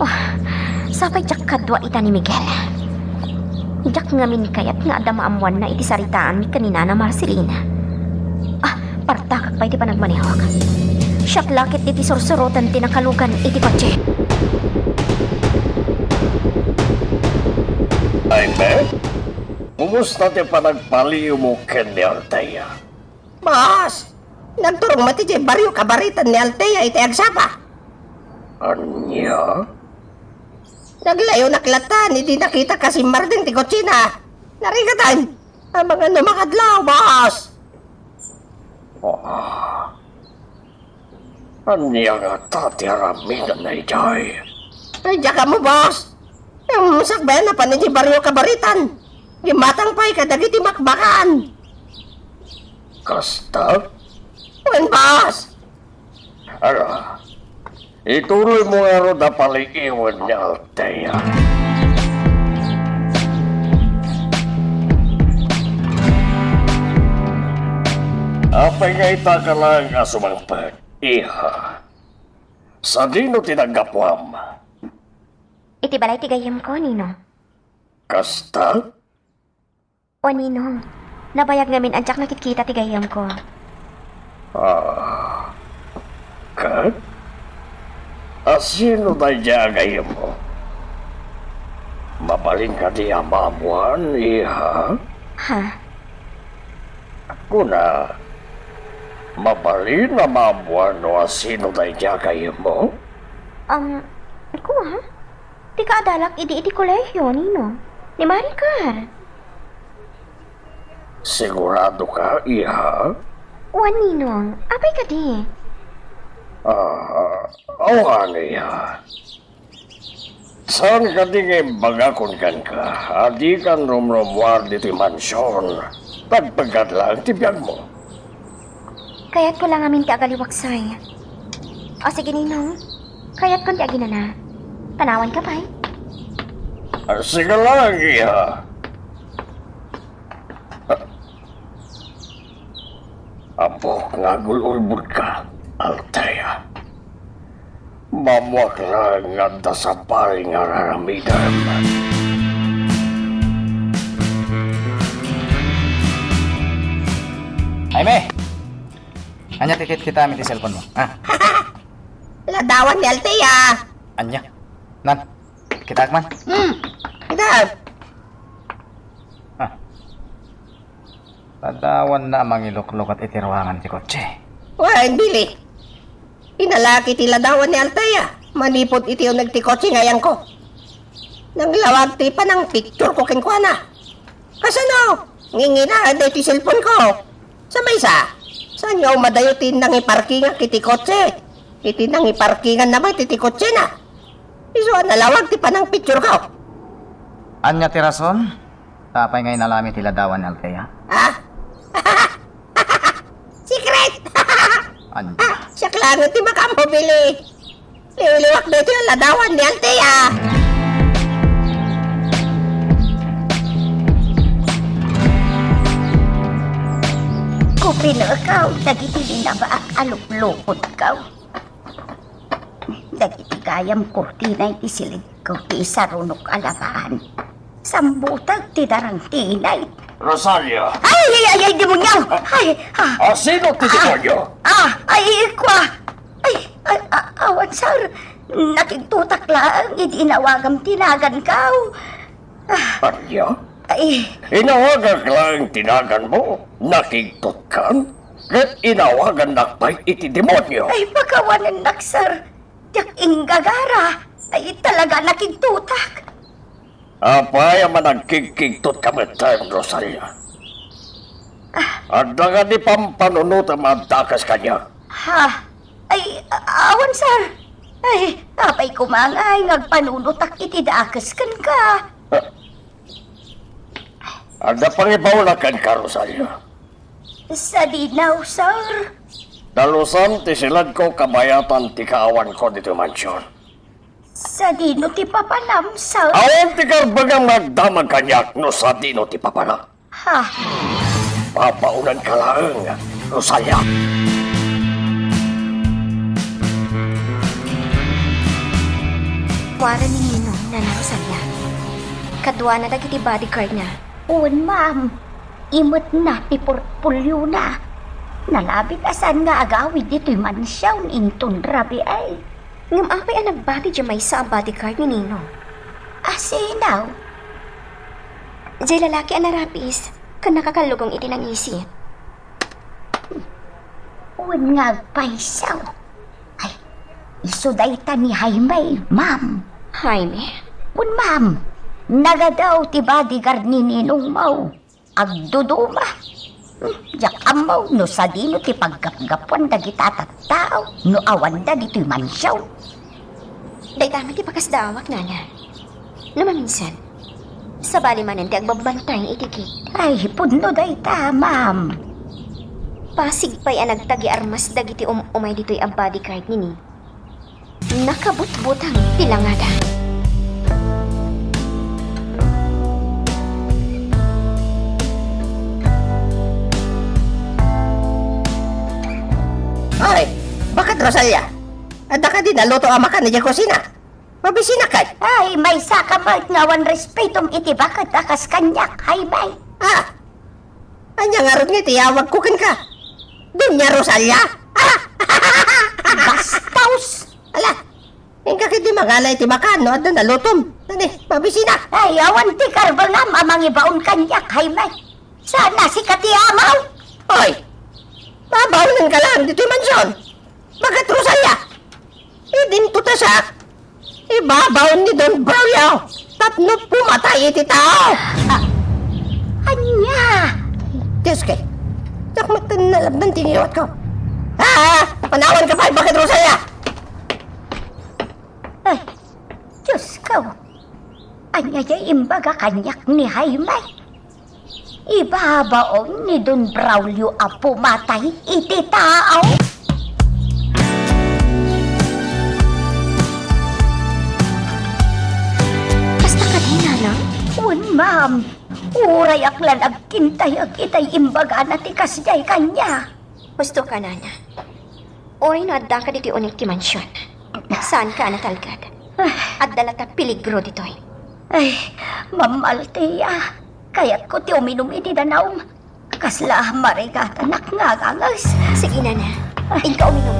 Oh, sapay diak kadua ita ni Miguel. Diak ngamin kayat nga adda maammoanna iti saritaanmi ken ni Nana Marcelina. Ah, partakak pay ti panagmanehok. Siak la ket iti sursuroten ti nakalugan iti kotse. Jaime, kumusta ti panagpaliiwmo ken ni Althea? Boss, nagturong met idiay barrio Kabaritan ni Althea iti agsapa. Ania? Naglayonak latta idi nakita a simmardeng ti kotsena. Narigatan. Amangan no makadlaw, boss. Ah. Ania ngata ti aramidna idiay? Ay, diak ammo, boss. Sakbay a napan idiay barrio Kabaritan, gimmatang pay kadagiti bakbakan. Kasta? Wen, boss. Ala, ituloymo ngarud a paliiwen ni Althea. Apay nga ita ka laeng a sumangpet, iha? Sadino ti naggapuam? Iti balay ti gayyemko, Ninong. Kasta? O, Ninong, nabayag ngamin a diak nakitkita ti gayyemko. Ah, ket? Asino daydiay a gayyemmo? Mabalin kadi a maammoan, iha? Ha? Kuna, mabalin a maammoan no asino daydiay a gayyemmo? Um, kua? Ti kaadalak idi iti kolehiyo, Ninong. Ni Maricar. Sigurado ka, iha? Wen, Ninong. Apay kadi? Ah, awan, iha. Saan kadi nga imbagakon kenka a dikan rumrumuar ditoy mansion? Pagpagkat laeng ti biagmo. Kayatko la ngamin ti agaliwaksay. O sige, Ninong. Kayatkon ti aginana. Panawanka pay. Ah, sige laeng, iha. Ammok nga agul-ulbodka, Althea. Maammoak laeng nga adda sabali nga ar-aramidem. Jaime! Ania ti kitkitaem iti cellphone mo, ha? Ladawan ni Althea. Ania? Nan, kitaek man. Hmm. Ida. Ah. Ladawanna a mangiluklukat iti ruangan ti kotse. Wen, Billy. Inalaki ti ladawan ni Althea manipud iti uneg ti kotse nga ayangko. Nanglawag ti panangpictureko kenkuana. Kasano? Nginginaen daytoy cellphoneko. Sa maysa, saan nga umadayo ti nangiparkingak iti kotse? Iti nangiparkinganna met iti kotsena. Isu a nalawag ti panangpictureko. Ania ti rason? Apay nga inalami ti ladawan ni Althea? Ah? Secret! Ania? Ah, siak laeng ti makaammo, Billy. Liwliwak daytoy a ladawan ni Althea. Pinakaw dagiti linabaak a luklukotko. Dagiti gayam kurtina iti silidko ti isarunok a labahan. Sambutek ti darang ti inay. Rosalia! Ay, ay, ay, ay, demonyo! Ay, ah, Asino ti ah, demonyo? Ah, ay, ikwa! Ay, ay, ah, awan, sir. Nakigtutak laeng idi inawagam ti naganko. Ah. Ania? Ay. Inawagak laeng ti naganmo? Nakigtutkan? Ket inawagannak pay iti demonyo? Ay, pakawanennak, sir. Diak inggagara. Ay, talaga nakigtutak. Apay a managkigkigtot ka metten, Rosalia? Ah. Adda kadi pampanunotem a dakes kaniak? Ha? Ay, a-, awan, sir. Ay, apay koma ngay nga agpanunotak iti dakes kenka? Ah. Adda pangibaonak kenka, Rosalia? Sadino, sir? Dalusan ti siledko kabayatan ti kaawanko ditoy mansion. Sadino ti papanam, sir? Awan ti karbengam nga agdamag kaniak no sadino ti papanam. Ha? Babaonanka laeng, Rosalia. Kuara ni Ninong, Nana Rosalia. Kaduana dagiti bodyguardna. Wen, ma'am. Imetna ti portfoliona. Nalabit a saan nga agawid ditoy mansion inton rabii. Ngem apay a nagbati diay maysa a bodyguard ni Ninong? Asino? Diay lalaki a narapis ken nakakallugong iti nangisit. Wen nga agpayso. Ay, isu dayta ni Jaime, ma'am. Jaime? Wen, ma'am. Nagadaw ti bodyguard ni ninongmo. Agduduma. Hmm, diak ammo no sadino ti paggapgapuan dagita a tattao no awanda ditoy mansion. Dayta met ti pakasdaawak, nana. No maminsan, sabali manen ti agbabantay iti gate. Ay, pudno dayta, ma'am. Pasig pay a nagtagi armas dagiti um-umay ditoy a bodyguard nini. Nakabutbutang ti langada. Ay, bakit, Rosalia? Adda kadi naluto a makan idiay kusina? Mabisinak kay? Ay, maysa ka met nga awan respetom iti baket a kas kaniak, Jaime. Ah! Ania ngarud nga iti awagko kenka? Doña Rosalia? Ah! Bastos! Ala, inka ketdi mangala iti makan no adda nalutom. Nani, mabisinak. Ay, awan ti karbengam a mangibaon kaniak, Jaime. Saan a sika ti amaw? Oy, babaonenka laeng ditoy mansion. Bakit, Rosalia? Idinto ta siak ibabaon ni Don Braulio tapno pumatay iti tao. Ah, ania? Diyos kay, diak met nalabdan ti ngiwatko. Ah, panawanka pay, bakit, Rosalia? Ay, Diyos ko. Ania diay imbaga kaniak ni Jaime? Ibabaon ni Don Braulio a pumatay iti tao? Kasta kadi, nanang? Wen, ma'am. Uray ak lan agkintayek itay imbagana ti kasdiay kaniak. Husto ka, nana. Uray no adda ka ditoy uneg ti mansion, saanka a natalged. Adda latta peligro ditoy. Ay, Ma'am Althea, kayatko ti uminum iti danum. Kasla marigatanak nga aganges. Sige, nana. Inka uminum.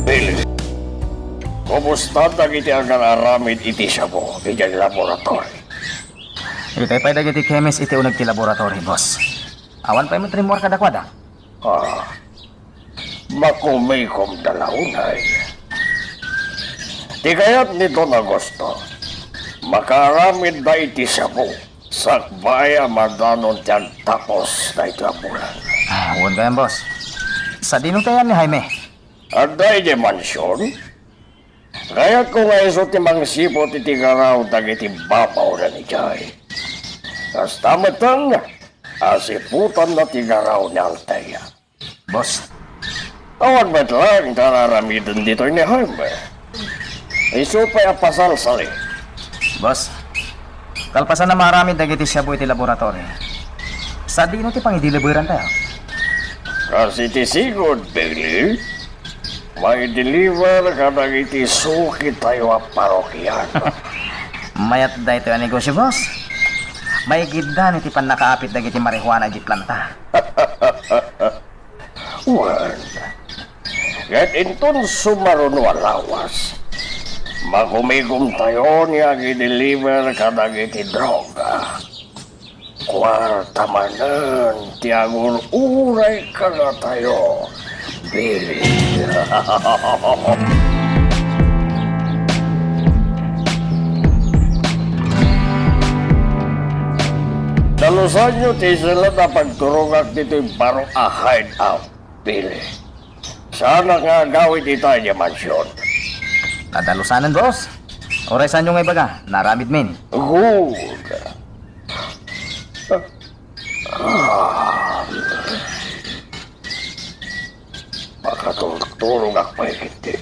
Billy, kumusta dagiti agar-aramid iti shabu idiay laboratory? Itay pay dagiti chemist iti uneg ti laboratory, boss. Awan pay met rimmuar kadakuada. Ah, makumikomda la unay. Ti kayat ni Don Augusto, makaaramidda iti shabu sakbay a madanon ti agtapos daytoy a bulan. Ah, wen gayam, boss. Sadino ti ayan ni Jaime? Adda idiay mansion. Kayatko nga isu ti mangsiput iti garaw dagiti babaonan idiay. Kasta metten a siputanna ti garaw ni Althea. Boss. Awan met laeng ti ar-aramiden ditoy ni Jaime. Isu pay a pasalsali. Boss, kalpasan a maaramid dagiti shabu iti laboratory, sadino ti pangideliverantayo? Kas iti sigud, Billy, maideliver kadagiti sukitayo a parokiano. Mayat daytoy a negosyo, boss. Maigiddan iti pannakaapit dagiti marijuana iti planta. Wen, ket inton sumaruno a lawas, makumigomtayo ni agideliver kadagiti droga. Kuarta manen ti agur-uray kadatayo, Billy. Dalusanyo ti isenat a pagturongak ditoy baro a hideout, Billy. Saanak nga agawid ita idiay mansion. Nadalusanen, boss. Uray saanyo nga ibaga, naaramidmin. Good. Ah. Makaturturogak pay ketdi.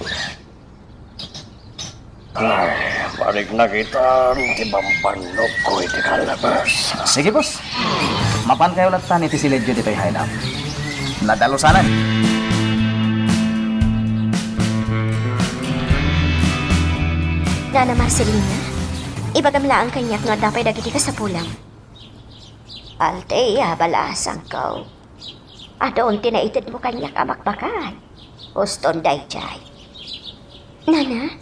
Ay, balik na kita ti bambannogko iti kalabas. Sige, boss. Mapankayo lattan iti siledyo ditoy hideout. Nadalusanen. Nana Marcelina, ibagam laeng kaniak no adda pay dagiti kasapulam. Althea, balasangko. Adun ti naitedmo kaniak a makbakan. Uston daydiay. Nana,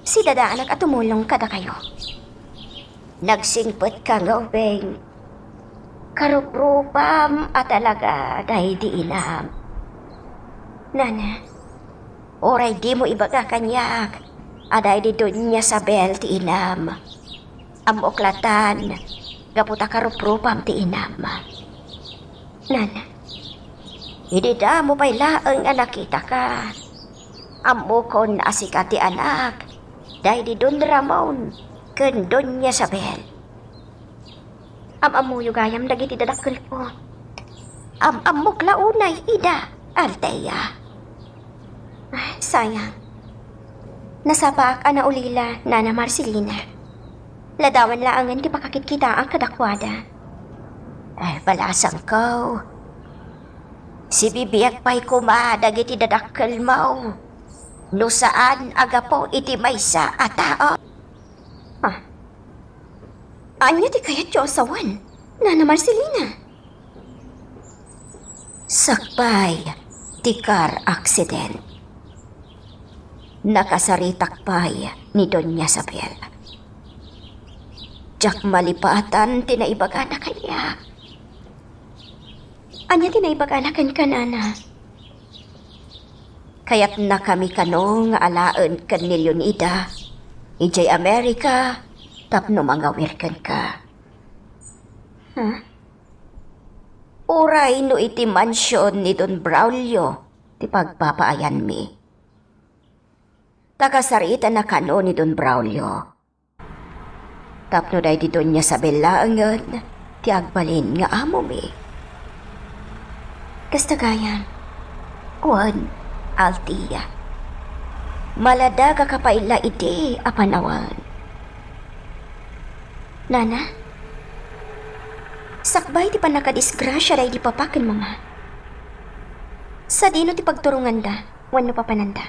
sidadaanak a tumulong kadakayo. Nagsingpetka nga ubing. Karuprupam a talaga daydi inam. Nana, uray dimo ibaga kaniak a daydi Doña Sabel ti inam. Ammok lattan, gapu ta karuprupam ti inam. Nana, idi damo pay laeng a nakitaka, ammokon a sika ti anak daydi Don Ramon ken Doña Isabel. Am-ammoyo gayam dagiti dadakkelko. Am-ammok la unay ida, Althea. Ay, sayang. Nasapaak a naulila, Nana Marcelina. Ladawan laengen ti pakakitkitaak kadakuada. Ay, balasangko. Sibibiag pay koma dagiti dadakkelmo no saan a gapu iti maysa a tao. Ah. Ania ti kayatyo a sawen, Nana Marcelina? Sakbay ti car accident, nakasaritak pay ni Doña Isabel. Diak malipatan ti naibagana kaniak. Ania ti naibagana kenka, Nana? Kayatnakami kano nga alaen ken ni Leonida idiay Amerika tapno mangawir kenka. Huh? Uray no iti mansion ni Don Braulio ti pagpapaayanmi. Ta kasaritanna kano ni Don Braulio. Tapno daydi Doña Isabel laengen ti agbalin nga amomi. Kasta gayam. Wen, Althea. Maladagaka pay la idi a panawen. Nana? Sakbay ti pannakadisgrasia daydi papa ken mama. Sadino ti pagturonganda wenno papananda?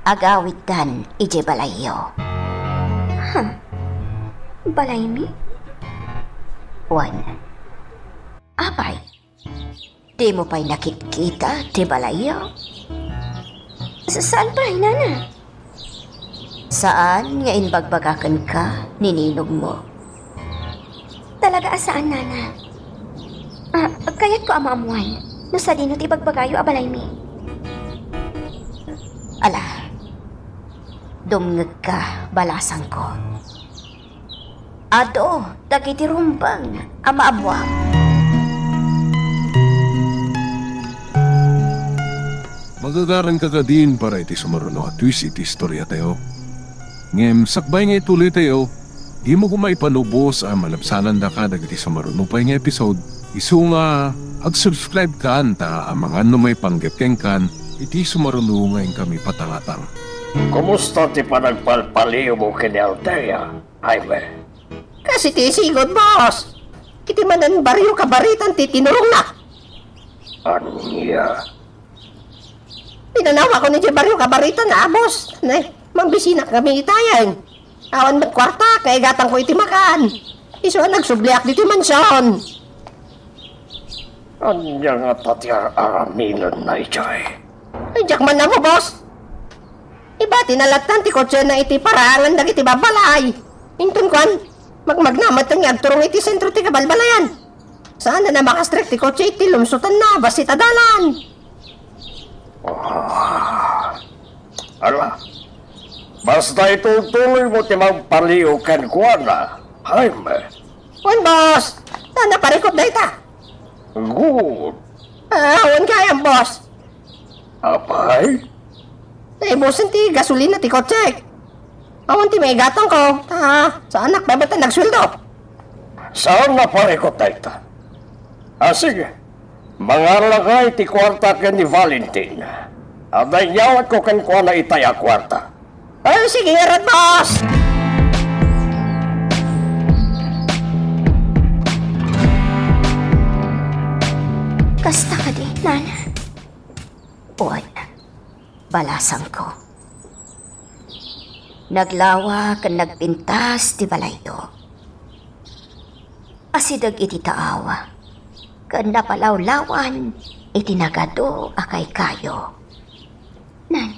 Agawiddan idiay balayyo. Ha? Balaymi? Wen. Apay? Dimo pay nakitkita ti balayyo? Sa-, saan pay, Nana? Saan nga inbagbagakenka ni ninongmo? Talaga a saan, Nana. Ah, kayatko a maammuan no sadino ti ibagbagayo a balaymi. Ala, dumngegka, balasangko. Adu dagiti rumbeng a maammuam. Magagaranka kadin para iti sumaruno a twist iti istoriatayo. Ngem sakbay nga ituloytayo, dimo koma ipanubos a malabsanandaka dagiti sumaruno pay nga episode. Isu nga, ag-subscribe kan ta amangan no maipanggep kenkan iti sumaruno nga inkami patangatang. Kumusta ti panagpalpaliwmo ken ni Althea, Jaime? Kas iti sigud, boss. Iti manen Barrio Cabaritan ti tinulongna. Ania? Pinanawakon idiay Barrio Cabaritan, boss. Ne, mangbisinak kami itayen. Awan met kuarta, kaigatanko iti makan. Isu a nagsubliak ditoy mansion. Ania ngata ti ar-aramidna idiay? Ay, diak man ammo, boss. Ibati na lattan ti kotsena iti paraangan dagiti babbalay. Inton kuan, magmagna met nga agturong iti sentro ti kabalbalayan. Saan a makastrek ti kotse iti lumsutanna bassit a dalan. Ah, ala, basta itultuloymo ti mangpaliw kenkuana, Jaime. Wen, boss. Nana, parikut dayta. Good. Ah, wen gayam, boss. Apay? Naibusen ti gasolina ti kotsek. Awan ti maigatangko. Ta, saanak met a nagsueldo. Saan a parikut dayta? Ah, sige. Mangarlaka iti kuarta ken ni Valentin. Adda inyawatko kenkuana itay a kuarta. Ay, sige ngarud, boss! Kasta kadi, Nana? Wen, balasangko. Naglawa ken nagpintas ti balayyo. Asideg iti taaw, ken napalawlawan iti nagadu a kaykayo. Nan,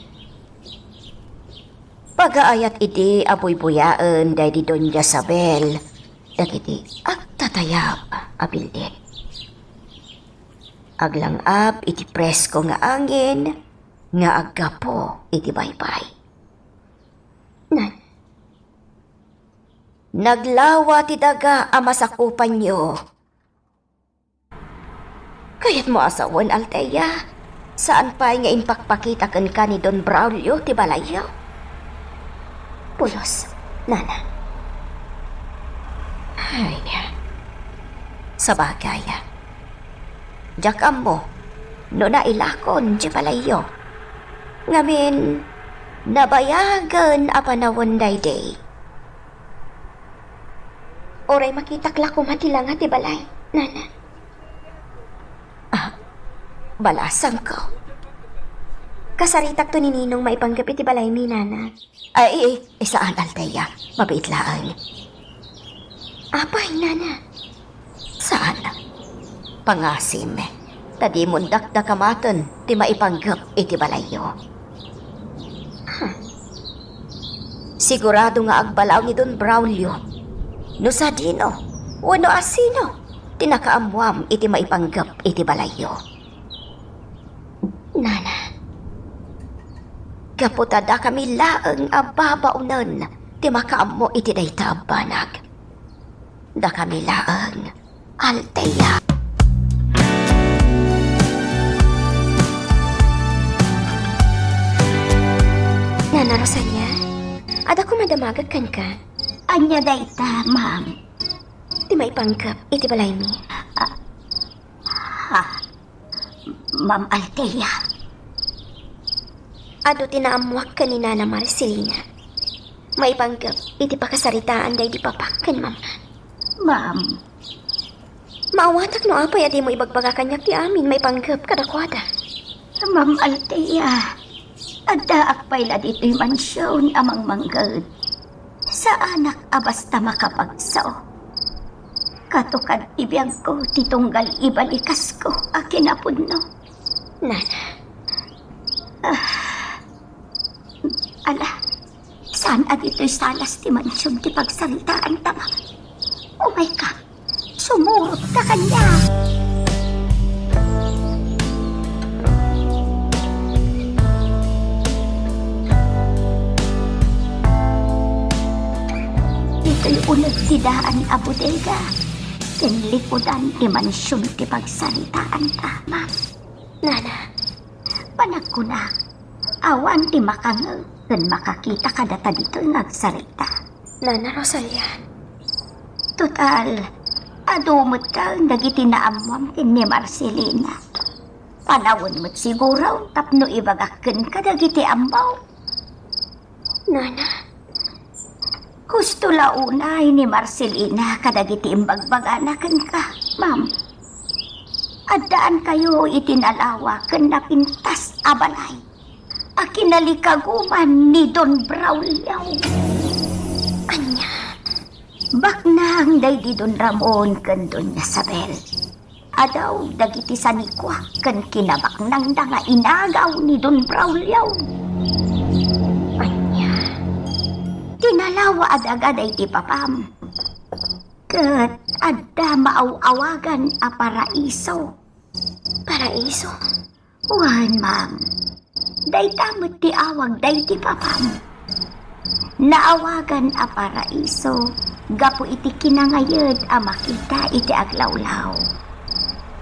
pagaayat idi a buybuyaen daydi Doña Isabel dagiti agtatayab a bildit. Aglang-ab iti presko nga angin nga aggapu iti baybay. Nan, naglawa ti daga a masakupanyo. Kayatmo a sawen, Althea? Saan pay nga impakpakita kenka ni Don Braulio ti balayyo? Pulos, Nana. Ay, sabagay. Diak ammo no nailakon ti balayyo. Ngamin, nabayagen a panawen daydi. Uray makitak la koma ti langa ti balay, Nana. Ah, balasangko. Kasaritakto ni Ninong maipanggep iti balaymi, Nana. Ay, ay, ay, saan, Althea. Mabiit laeng. Apay, Nana? Saan? Pangasim, ta dimon dakdakamaten ti maipanggep iti balayyo. Huh. Sigurado nga agbalaw ni Don Braulio no sadino wenno asino ti nakaammoam iti maipanggep iti balayyo. Nana, gapu ta dakami laeng a babaonen ti makaammo iti dayta a banag. Dakami laeng, Althea. Nana Rosalia, adda koma damagek kenka. Ania dayta, ma'am? Ti maipanggep iti balaymi. Ah, ha? Ma'am Althea. Adu ti naammoak ken ni Nana Marcelina. Maipanggep iti pakasaritaan daydi papak ken mama. Ma'am. Maawatak no apay a dimo ibagbaga kaniak ti amin maipanggep kadakuada. Ma'am Althea, addaak pay la ditoy mansion a mangmangged. Saanak a basta makapagso. Katukad ti biagko ti tunggal ibalikasko a kinapudno. Nana. Ah. Ala, saan a ditoy salas ti mansion ti pagsaritaanta, ma'am? Umayka, sumurotka kaniak. Ditoy uneg ti daan a bodega ken likudan ti mansion ti pagsaritaanta, ma'am. Nana. Panagkunak, awan ti makangngeg ken makakita kadata ditoy nga agsarita. Nana Rosalia. Total, adu met dagiti naammoam ken ni Marcelina. Panawen met siguro tapno ibagak kenka dagiti ammo. Nana? Husto la unay ni Marcelina kadagiti imbagbagana kenka, ma'am. Addaankayo iti nalawa ken napintas a balay a kinalikaguman ni Don Braulio. Ania? Baknang daydi Don Ramon ken Doña Isabel. Adaw dagiti sanikua ken kinabaknangda nga inagaw ni Don Braulio. Ania? Ti nalawa a daga daydi papam. Ket adda maaw-awagan a paraiso. Paraiso? Wen, ma'am. Dayta met ti awag daydi papam. Naawagan a paraiso gapu iti kinangayed a makita iti aglawlaw.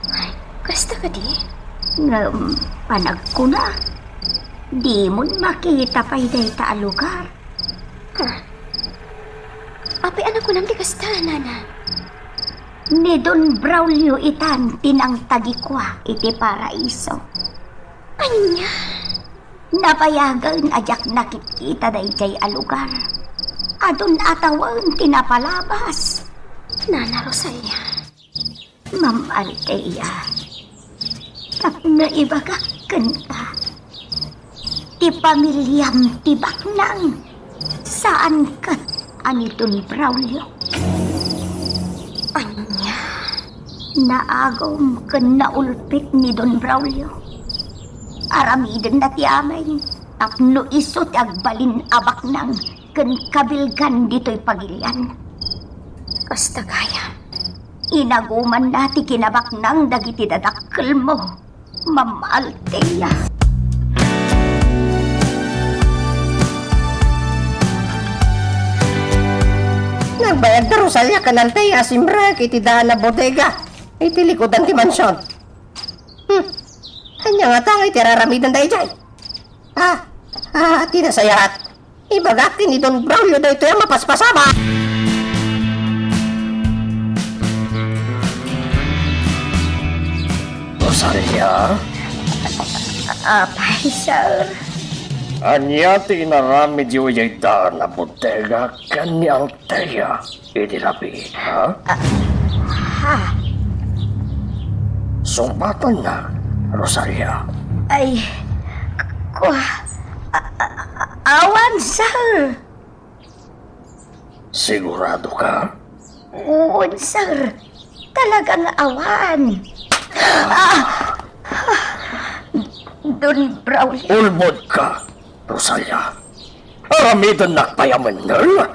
Ay, kasta kadi? Ngem, panagkuna, dimon makita pay dayta a lugar. Ha? Apay a nakunam ti kasta, nana? Ni Don Braulio itan ti nangtagikua iti paraiso. Ania? Nabayagen a diak nakitkita daydiay a lugar. Adun a tawen ti napalabas. Nana Rosalia. Ma'am Althea, tapno ibagak kenka, ti pamiliam ti baknang, saan ket a ni Don Braulio. Ania? Naagum ken naulpit ni Don Braulio. Aramidenna ti amin tapno isu ti agbalin a baknang ken kabilgan ditoy pagilian. Kasta gayam. Inagumanna ti kinabaknang dagiti dadakkelmo, Ma'am Althea. Nagbayag da Rosalia ken Althea a simrek iti daan a bodega iti likudan ti mansion. Hmm. Ania ngata nga iti ar-aramidenda idiay? Ah, ah, ti nasayaat. Ibagak ken ni Don Braulio daytoy a mapaspasamak. Rosalia? Apay, sir. Ania ti inaramidyo idiay daan a bodega ken ni Althea? Idi rabii, ha? Ah, ha? Sungbatannak, Rosalia. Ay, k-, kua-, a-, a-, a-, awan, sir. Sigurado ka? Wen, sir. Talaga nga awan. Ah! Don Braulio. Ulbod ka, Rosalia. Aramidennak pay a mennel?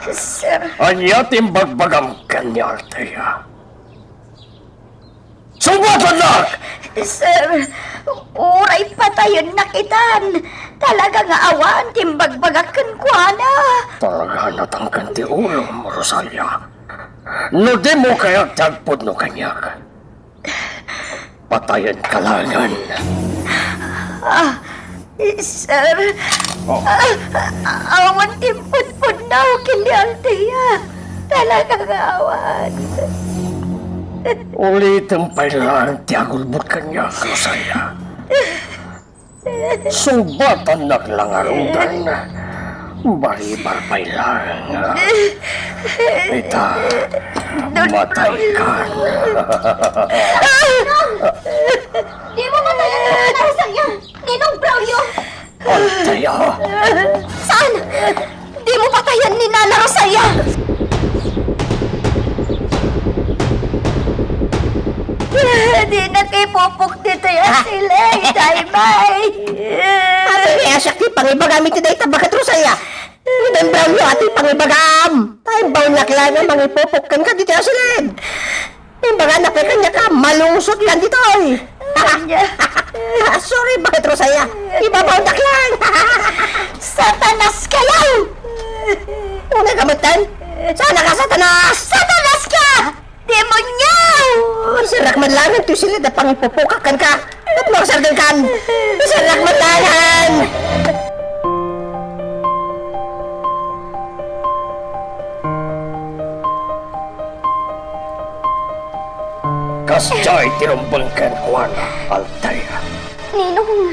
Sir. Ania ti imbagbagam ken ni Althea? Sungbatannak! Sir, uray patayennak itan. Talaga nga awan ti imbagbagak kenkuana. Talaga a natangken ti ulom, Rosalia. No dimo kayat ti agpudno kaniak, patayenka laengen. Ah, sir. Oh. Ah, awan ti impudpudno ken ni Althea. Talaga nga awan. Ulitem pay laeng ti agulbod kaniak, Rosalia. Sungbatannak la ngaruden. Baribar pay laeng. Ita, mataykan. Dimo patayen ni Nana Rosalia! Ninong Braulio! Althea! Saan? Dimo patayen ni Nana Rosalia! Dinak ipupok ditoy a silid, Taymay! Apay nga siak ti pangibagam iti dayta, baket Rosalia? Ni Don Braulio a ti pangibagam. Tay, imbaonnak laeng a mangipupok kenka ditoy a silid. Imbaganak pay kaniak a malungsotkan ditoy. Ania? Sorry, baket Rosalia? Ibabaonnak laeng. Satanas kayo! Unay ka metten? Saan ka, Satanas? Satanas ka! Demonyo! Iserrak man laeng toy silid a pangipupokak kenka. Tapno agsardengkan. Iserrak man laeng. Kasdiay ti rumbeng kenkuana, Althea. Ninong,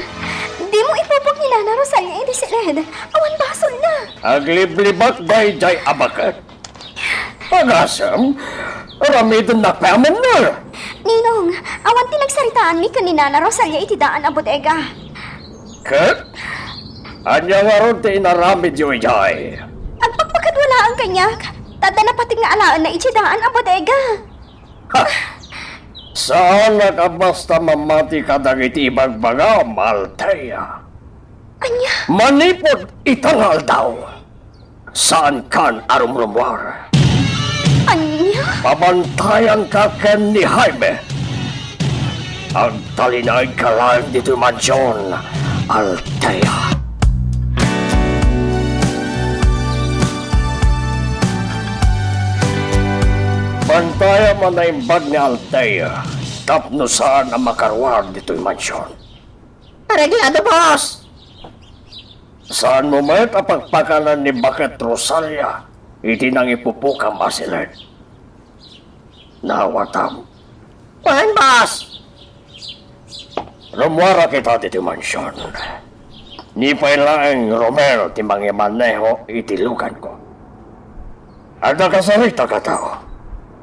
Dimo ipupok ni Nana Rosalia iti siled. Awan basolna. Agliblibak daydiay a baket. Agasem, aramidennak pay a mennor. Ninong, awan ti nagsaritaanmi ken ni Nana Rosalia iti daan a bodega. Ket? Ania ngarud ti inaramidyo idiay? Agpakpakadua laeng kaniak, ta adda napateg nga alaenna idiay daan a bodega. Ha! Saanak a basta mamati kadagiti ibagbagam, Althea. Ania? Manipud ita nga aldaw, saankan a rumrumuar. Ania? Pabantayanka ken ni Jaime. Agtalinaedka laeng ditoy mansion, Althea. Bantayam a naimbag ni Althea tapno saan a makaruar ditoy mansion. Areglado, boss! Saanmo met a pakpakanen ni Baket Rosalia iti nangipupokam a siled. Naawatam. Wen, boss! Rummuar a kita ditoy mansion. Ni pay laeng Romel ti mangimaneho iti luganko. Adda kasarita a tao.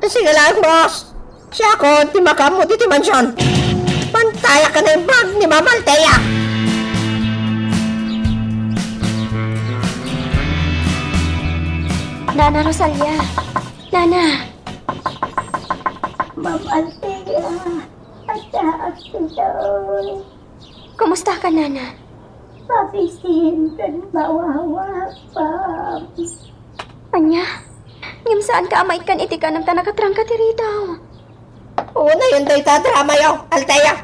Sige laeng, boss. Siakon ti makaammo ditoy mansion. Bantayak a naimbag ni Mama Althea. Nana Rosalia. Nana. Mama Althea, addaak ditoy. Kumusta ka, Nana? Mabisin ken mawawak, Mams. Ania? Ngem saanka a maikkan iti kanam ta nakatrangka ti ridaw. Unayen dayta a dramayo, Althea.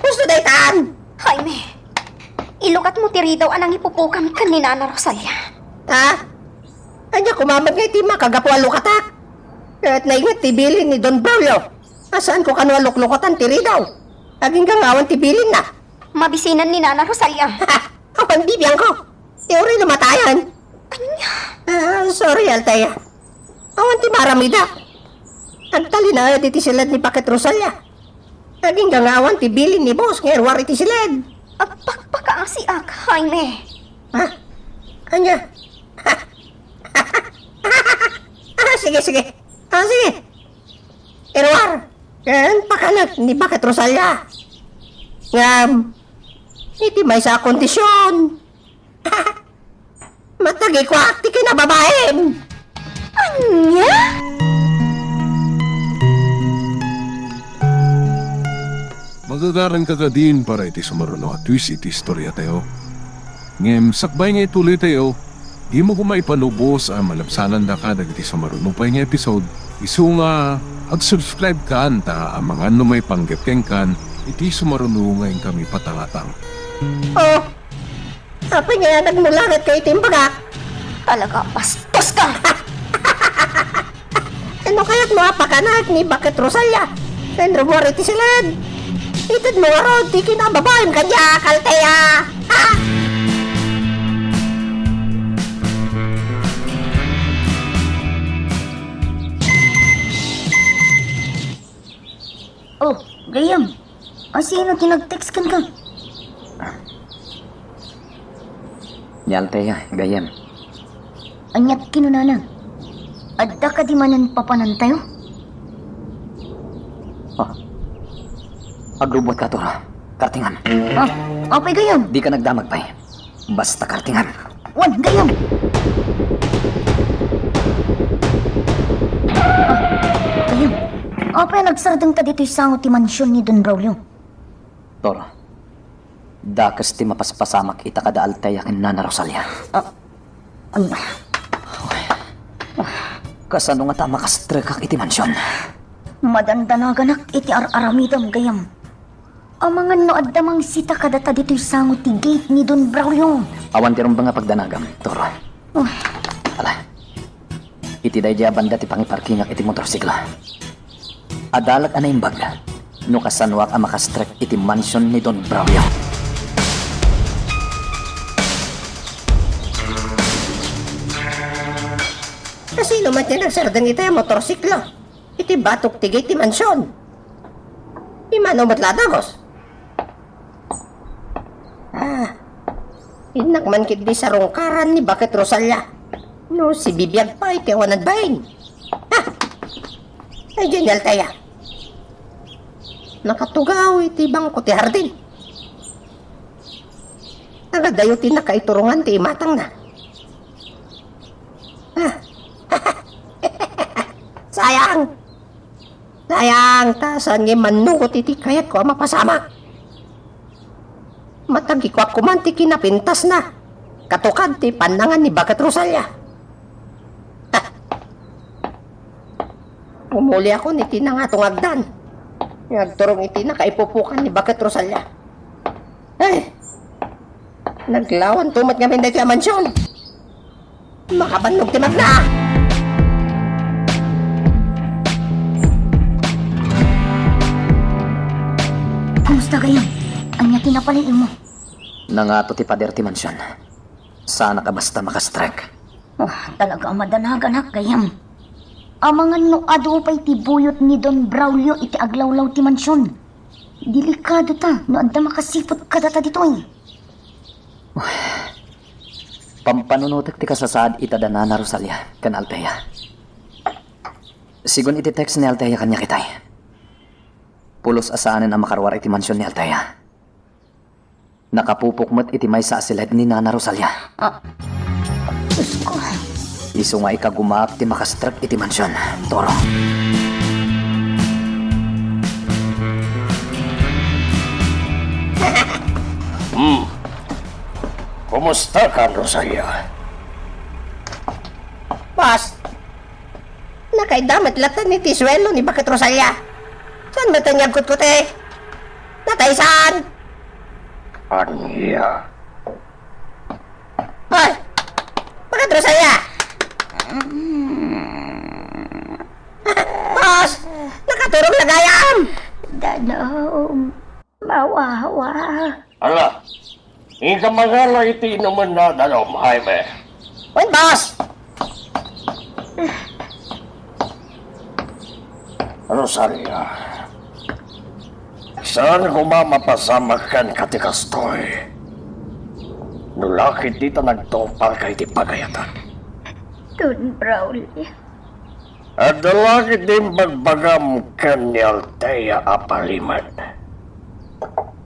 Husto daytan! Jaime, ilukatmo ti ridaw a nangipupokam ken ni Nana Rosalia. Ha? Ania koma met nga iti makagapu a lukatak? Ket nainget ti bilin ni Don Braulio a saanko kano a luklukatan ti ridaw. Agingga nga awan ti bilinna. Mabisinan ni Nana Rosalia. Awan bibiangko. Ti uray no matayen. Ania? Ah, sorry, Althea. Awan ti maaramidak. Agtalinaed iti siled ni Baket Rosalia. Agingga nga awan ti bilin ni boss nga iruar iti siled. Agpakpakaasiak, Jaime. Ha? Ania? Ah, sige, sige. Ah, sige. Iruar ken pakanek ni Baket Rosalia. Ngem, iti maysa a kondisyon. Matagikuak ti kinababaim. Ania? Magagaranka kadin para iti sumaruno a twist iti istoriatayo. Ngem sakbay nga ituloytayo, dimo koma ipalubos a malabsanandaka dagiti sumaruno pay nga episode, isu nga ag-subscribe kan ta amangan no maipanggep kenkan iti sumaruno nga inkami patangatang. Oh, apay nga nagmulangatka iti imbagak? Talaga, bastos ka! Ano kayat mo a pakanak ni Baket Rosalia? Ken rummuar iti siled. Itedmo ngarud ti kinababaim kadiak, Althea. Ha? Oh, gayyem. A, sino ti nag-text kenka? Ni Althea, gayyem. Aniat kinunana? Adda kadi manen papanantayo? Ah. Agrubuatka, Tora. Kartingan. Ah, apay gayyem? Dika nagdamag pay. Basta kartingan. Wen, gayyem. Ah, gayyem. Apay a nagsardengta ditoy sango ti mansion ni Don Braulio? Tora, dakes ti mapaspasamak ita kada Althea ken Nana Rosalia. Ah, an-, Kasano ngata a makastrekak iti mansion? Madandanaganak iti ar-aramidem, gayyem. Amangan no adda mangsita kadata ditoy sango ti gate ni Don Braulio. Awan ti rumbeng a pagdanagam, Tora. Oh. Ala. Iti daydiay a banda ti pangiparkingak iti motorsiklo. Adalak a naimbag no kasanoak a makastrek iti mansion ni Don Braulio. Kasino man ti nagsardeng ita a motorsiklo iti batok ti gate ti mansion? Imano met la a dagus? Ah, Innak man ketdi sarungkaran ni Baket Rosalia. No sibibiag pay ti awan agbain. Ha! Ay, diay ni Altea. Nakatugaw iti bangko ti hardin. Nagadayo ti nakaiturongan ti imatangna. Ah. Sayang! Sayang, ta saan nga mannugot iti kayatko a mapasamak. Matagikuak koman ti kinapintasna. Katukad ti pannangan ni Baket Rosalia. Ah. Umuliakon iti nangatungagdan. Nga agturong iti nakaipupukan ni Baket Rosalia. Ay! Naglawanto met ngamin daytoy a mansion. Makabannog ti magna! Kumusta gayam? Ania ti napalin-imo? Nangato ti pader ti mansion. Saanak a basta makastrek. Ah, talaga a madanaganak gayam. Amangan no adu pay ti buyot ni Don Braulio iti aglawlaw ti mansion. Delikado ta no adda makasiput kadata ditoy. Pampanunotek ti kasasaad ita da Nana Rosalia ken Altea. Sigun iti text ni Altea kaniak itay. Pulos a saanen a makaruar iti mansion ni Altea. Nakapupok met iti maysa a siled ni Nana Rosalia. Ah, Diyos ko. Isu nga ikagumaak ti makastrek iti mansion, Toro. Hmm. Kumusta kan, Rosalia? Boss, nakaidda met latta iti suelo ni Baket Rosalia. Saan met nga agkutkuti? Natay saan? Ania? Ay! Baket Rosalia! Boss! Nakaturog na gayam! Danom. Mawawa. Ala, ika mangala iti inumenna, Danom, Jaime. Wen, boss! Rosalia, saan koma mapasamak kenka ti kastoy. No la ketdi ta nagtungpalka iti pagayatak. Don Braulio. Adda la ketdi imbagbagam ken ni Altea a palimed.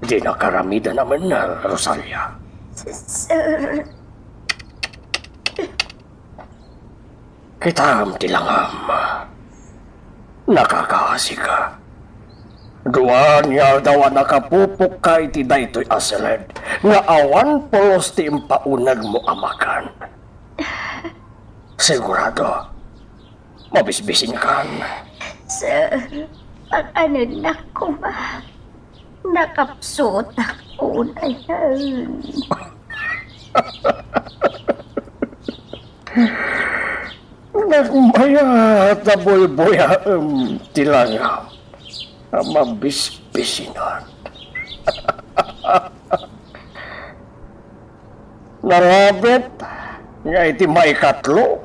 Dinaka aramiden a mennel, Rosalia. Sir. Kitam ti langam. Nakakaasika. Dua nga aldaw a nakapupokka iti daytoy a siled nga awan pulos ti impaunegmo a makan. Sigurado, mabisbisinkan. Sir, pakanennak koma. Nakapsutak unayen. Nagmayat a buybuyaem ti langam a mabisbisinan. Narabit nga iti maikatlo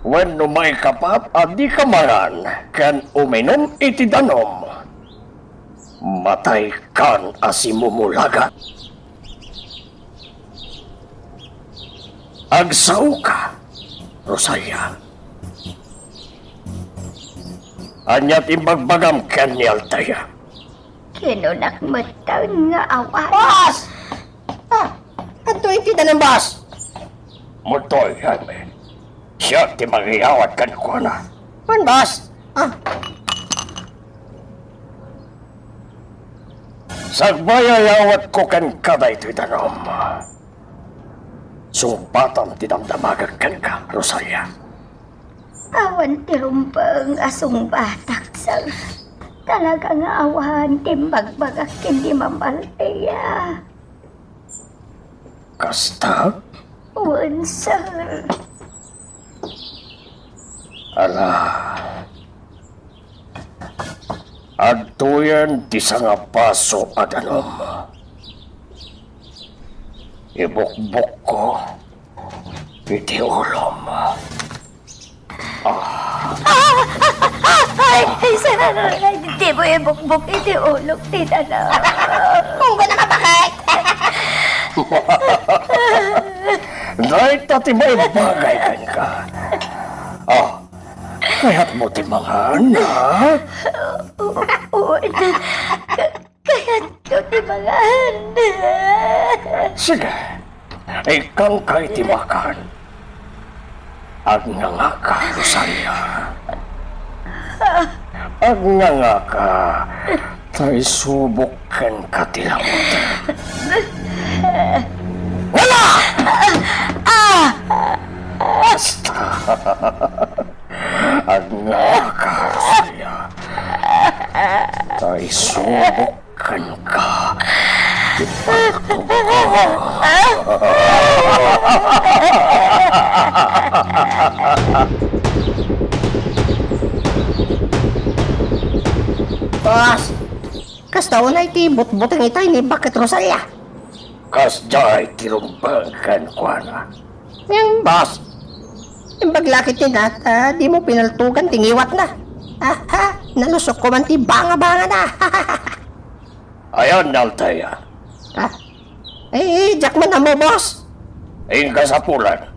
wenno maikapat a dika mangan ken uminum iti danum, mataykan a simumulagat. Agsaoka, Rosalia. Ania ti imbagbagam ken ni Altea? Kinunak metten nga awan. Boss! Ah, adtoy iti danum, boss. Mutoy, Jaime. Siak ti mangiyawat kenkuana. Wen, boss. Ah. Sagbay a iyawatko kenka daytoy danum. Sungbatam ti damdamagek kenka, Rosalia. Awan ti rumbeng a sungbatak, sir. Talaga nga awan ti imbagbagak ken ni Ma'am Altea. Kasta? Wen, sir. Ala. Adtoyen ti sangabaso a danum. Ibukbokko iti ulom. Ah! Ay, ay, sir, ay, di mo ibukbok iti ulok ti danum. Unggo na mapakit! Dayta ti maibagay kenka. Oh, kayatmo ti mangan, ha? Wen, ka-, kayatko ti mangan. Sige, ikkanka iti makan. Agngangaka, Rosalia. Agngangaka, ta isubok kenka ti lamut. Wala! Basta! Agngangaka, Rosalia. Ta isubok kenka. Boss, kasta unay ti butbuteng itay ni Bakit Rosalia. Kasdiay ti rumbeng kenkuana. Ngem, boss, imbag la ket ni Nat, ah, dimo pinaltugan ti ngiwatna. Aha, nalusokko man ti banga-bangana. Ayan, Althea. Ah, eh, eh, diak man ammo, boss. Inka sapulan.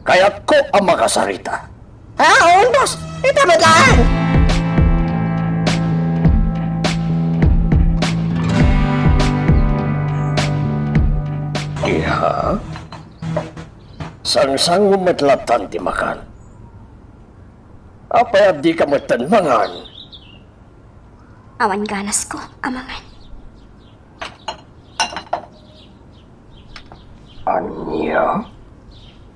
Kayatko a makasarita. Ah, oo, boss. Ita met laeng. Iha? Sangsango met latan ti makan. Apay a dika metten mangan? Awan ganasko a mangan. Ania?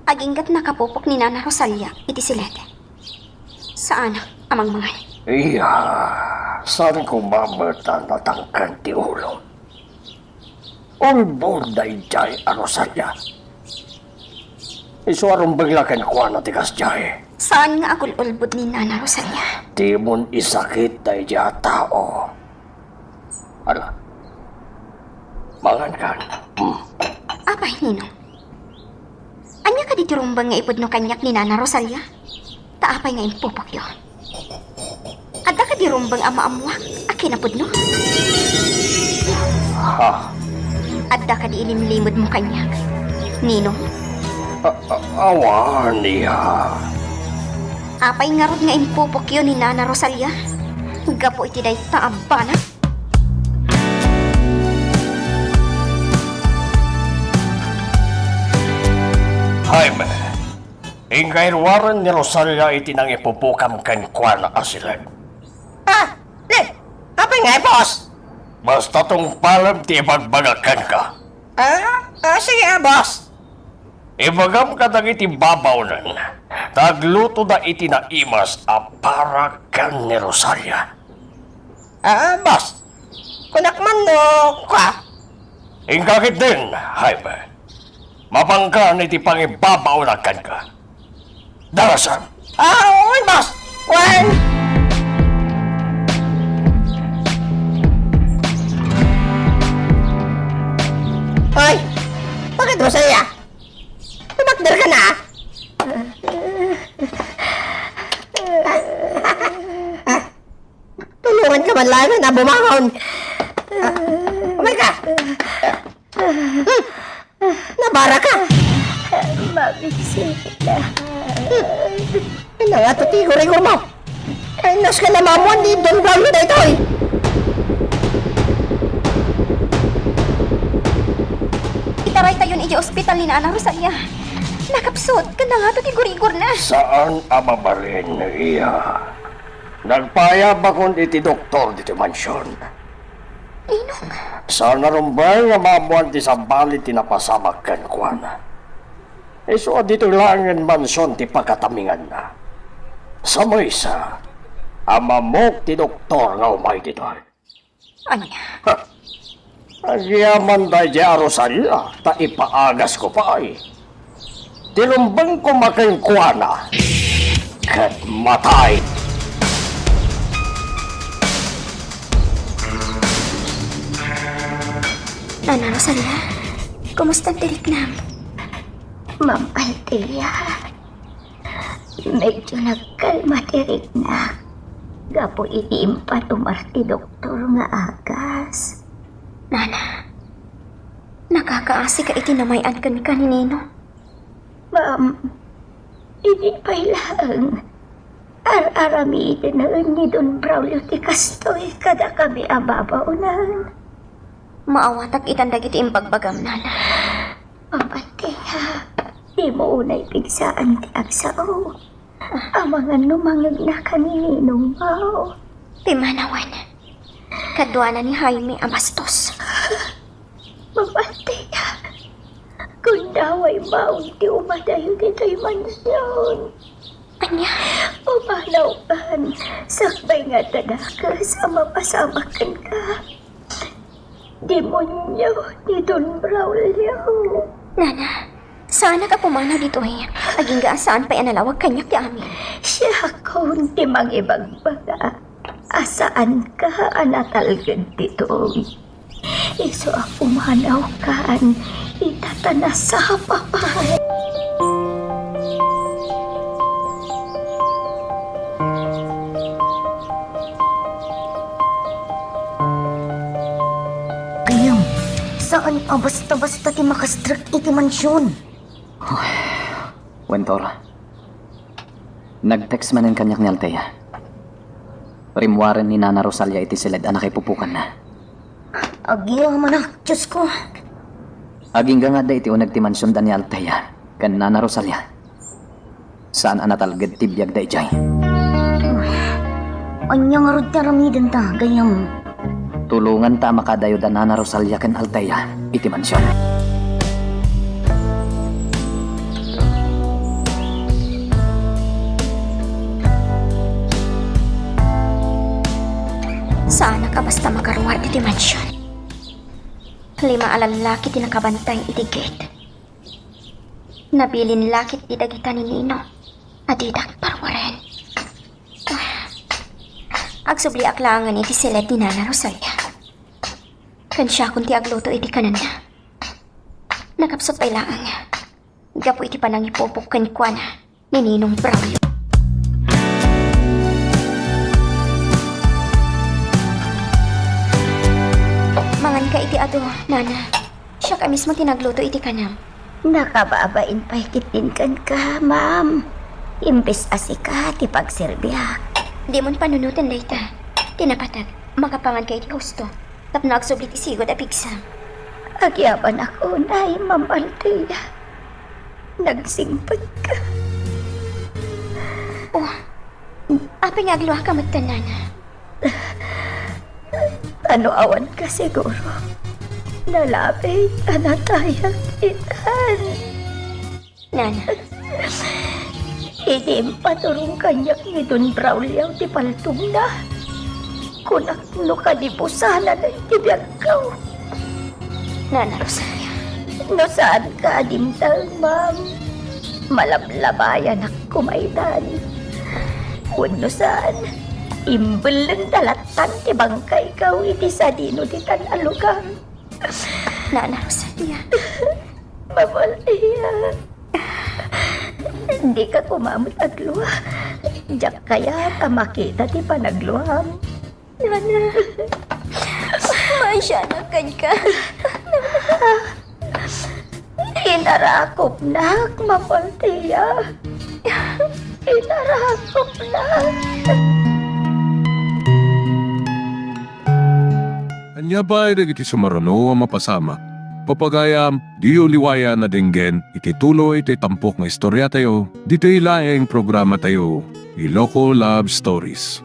Agingga't nakapupok ni Nana Rosalia iti silete. Saanak a mangmangan. Iya, saan koma met a natangken ti ulom. Ulbod daydiay a Rosalia. Isu a rumbeng la kenkuana ti kasdiay. Saan nga agul-ulbod ni Nana Rosalia? Dimon isakit daydiay a tao. Ala, mangankan. Hmm. Apay, Ninong? Ania kadi ti rumbeng nga ipudno kaniak ni Nana Rosalia? Ta apay nga impupokyo? Adda kadi rumbeng a maammoak a kinapudno? Ha? Adda kadi ilimlimedmo kaniak, Ninong? A-, a-, awan, iha. Apay ngarud nga impupokyo ni Nana Rosalia gapu iti dayta a banag? Jaime, inka iruaren ni Rosalia iti nangipupokam kenkuana a siled. Ah, di, apay ngay, boss? Basta tungpalem ti ibagbagak kenka. Ah, ah, sige, ah, boss. Ibagam kadagiti babaonen, ta aglutoda iti naimas a para ken ni Rosalia. Ah, boss. Kunak man no kua. Inka ketdin, Jaime. Mapanka iti pangibabaonak kenka. Darasam. Ah, wen, boss. Wen. Ay, bakit mo saya? Tumakder ka na? Tulungan ka man lang na bumangon. Ah, umay ka. Hmm. Nabara ka. Mabigsit na. Ay, nangato ti igor-igor mo. Ay, nas ka na mamuan ni Don Braulio daytoy. Itaraytayon idiay ospital ni Nana Rosalia. Nakapsut, ken nangato ti igor-igor na. Saan a mabalin, iya. Nagpaayabakon iti doktor ditoy mansion. Ninong? Saan a rumbeng nga maammoan ti sabali ti napasamak kenkuana. Isu a ditoy laengen mansion ti pagataminganna. Sa maysa, ammok ti doktor nga umay ditoy. Ania? Ha! Agyaman daydiay a Rosalia, ta ipaagasko pay. Ti rumbeng koma kenkuana, ket matay. Nana Rosalia, kumusta ti riknam? Ma'am Althea, medyo nagkalma ti riknak gapu iti impatumar ti doktor nga agas. Nana, nakakaasi ka iti namay-an kenka ni Ninong. Ma'am, idi pay laeng, ar-aramidenen ni Don Braulio ti kastoy kadakami a babaonan. Maawatak itan dagiti imbagbagam, nana. Ma'am Althea, dimo unay pigsaan ti agsao. Amangan no mangngegna ken ni Ninong Mao. Pimanawen. Kaduana ni Jaime a bastos. Ma'am Althea, gundaway maong ti umadayo ditoy mansion. Ania? Umanawkan, sakbay nga adda dakes a mapasamak kenka. Demonio ni Don Braulio. Nana, saanak a pumanaw ditoy. Agingga a saan pay a nalawag kaniak ti amin. Siakon ti mangibagbaga a saanka a natalged ditoy. Isu a pumanawkan, ita ta nasapa pay. Gayam, saan a basta-basta ti makastrek iti mansion. Wen, Tor. Nag-text manen kaniak ni Althea. Rimmuaren ni Nana Rosalia iti siled a nakaipupokanna. Agyamanak, Diosko. Agingga nga adda iti uneg ti mansion da ni Althea ken Nana Rosalia. Saan a natalged ti biagda idiay. Ania ngarud ti aramidenta, gayam? Tulonganta a makadayo da Nana Rosalia ken Althea iti mansion. Saanak a basta makaruar iti mansion. Lima a lallaki ti nakabantay iti gate. Nabilin la ketdi dagita ni Nino a didak paruaren. Agsubliak laengen iti siled ni Nana Rosalia. Ken siakon ti agluto iti kanenna. Nakapsut pay laeng gapu iti panangipupok kenkuana ni Ninong Braulio. Manganka iti adu, Nana. Siak a mismo ti nagluto iti kanam. Nakababain pay ketdin kenka, ma'am. Imbes a sika ti pagserbiak. Dimon panunoten dayta. Ti napateg, makapanganka iti husto. Tapno agsubli ti sigud a pigsam. Agyabanak unay, Ma'am Althea. Nagsingpetka. Oh, apay nga agluaka metten, Nana? Ta no awanka siguro, nalabit a natayag itan. Nana. Idi impaturong kaniak ni Don Braulio ti paltogna, kunak no kadi busananen ti biagko. Nana Rosalia. No saanka a dimteng, ma'am, malablabayanak koma itan. Wenno saan, imbellengda latta ti bangkayko iti sadino ditan a lugar. Nana Rosalia. Ma'am Althea. Dika koma met aglua. Diak kayat a makita ti panagluam. Nana. Maasianak kenka. Inarakopnak, Ma'am Althea. Inarakopnak. Ania pay dagiti sumaruno a mapasamak? Pagayam, diyo liwayan a denggen iti tuloy ti tampok nga istoriatayo, ditoy laeng programatayo, Iloko Love Stories.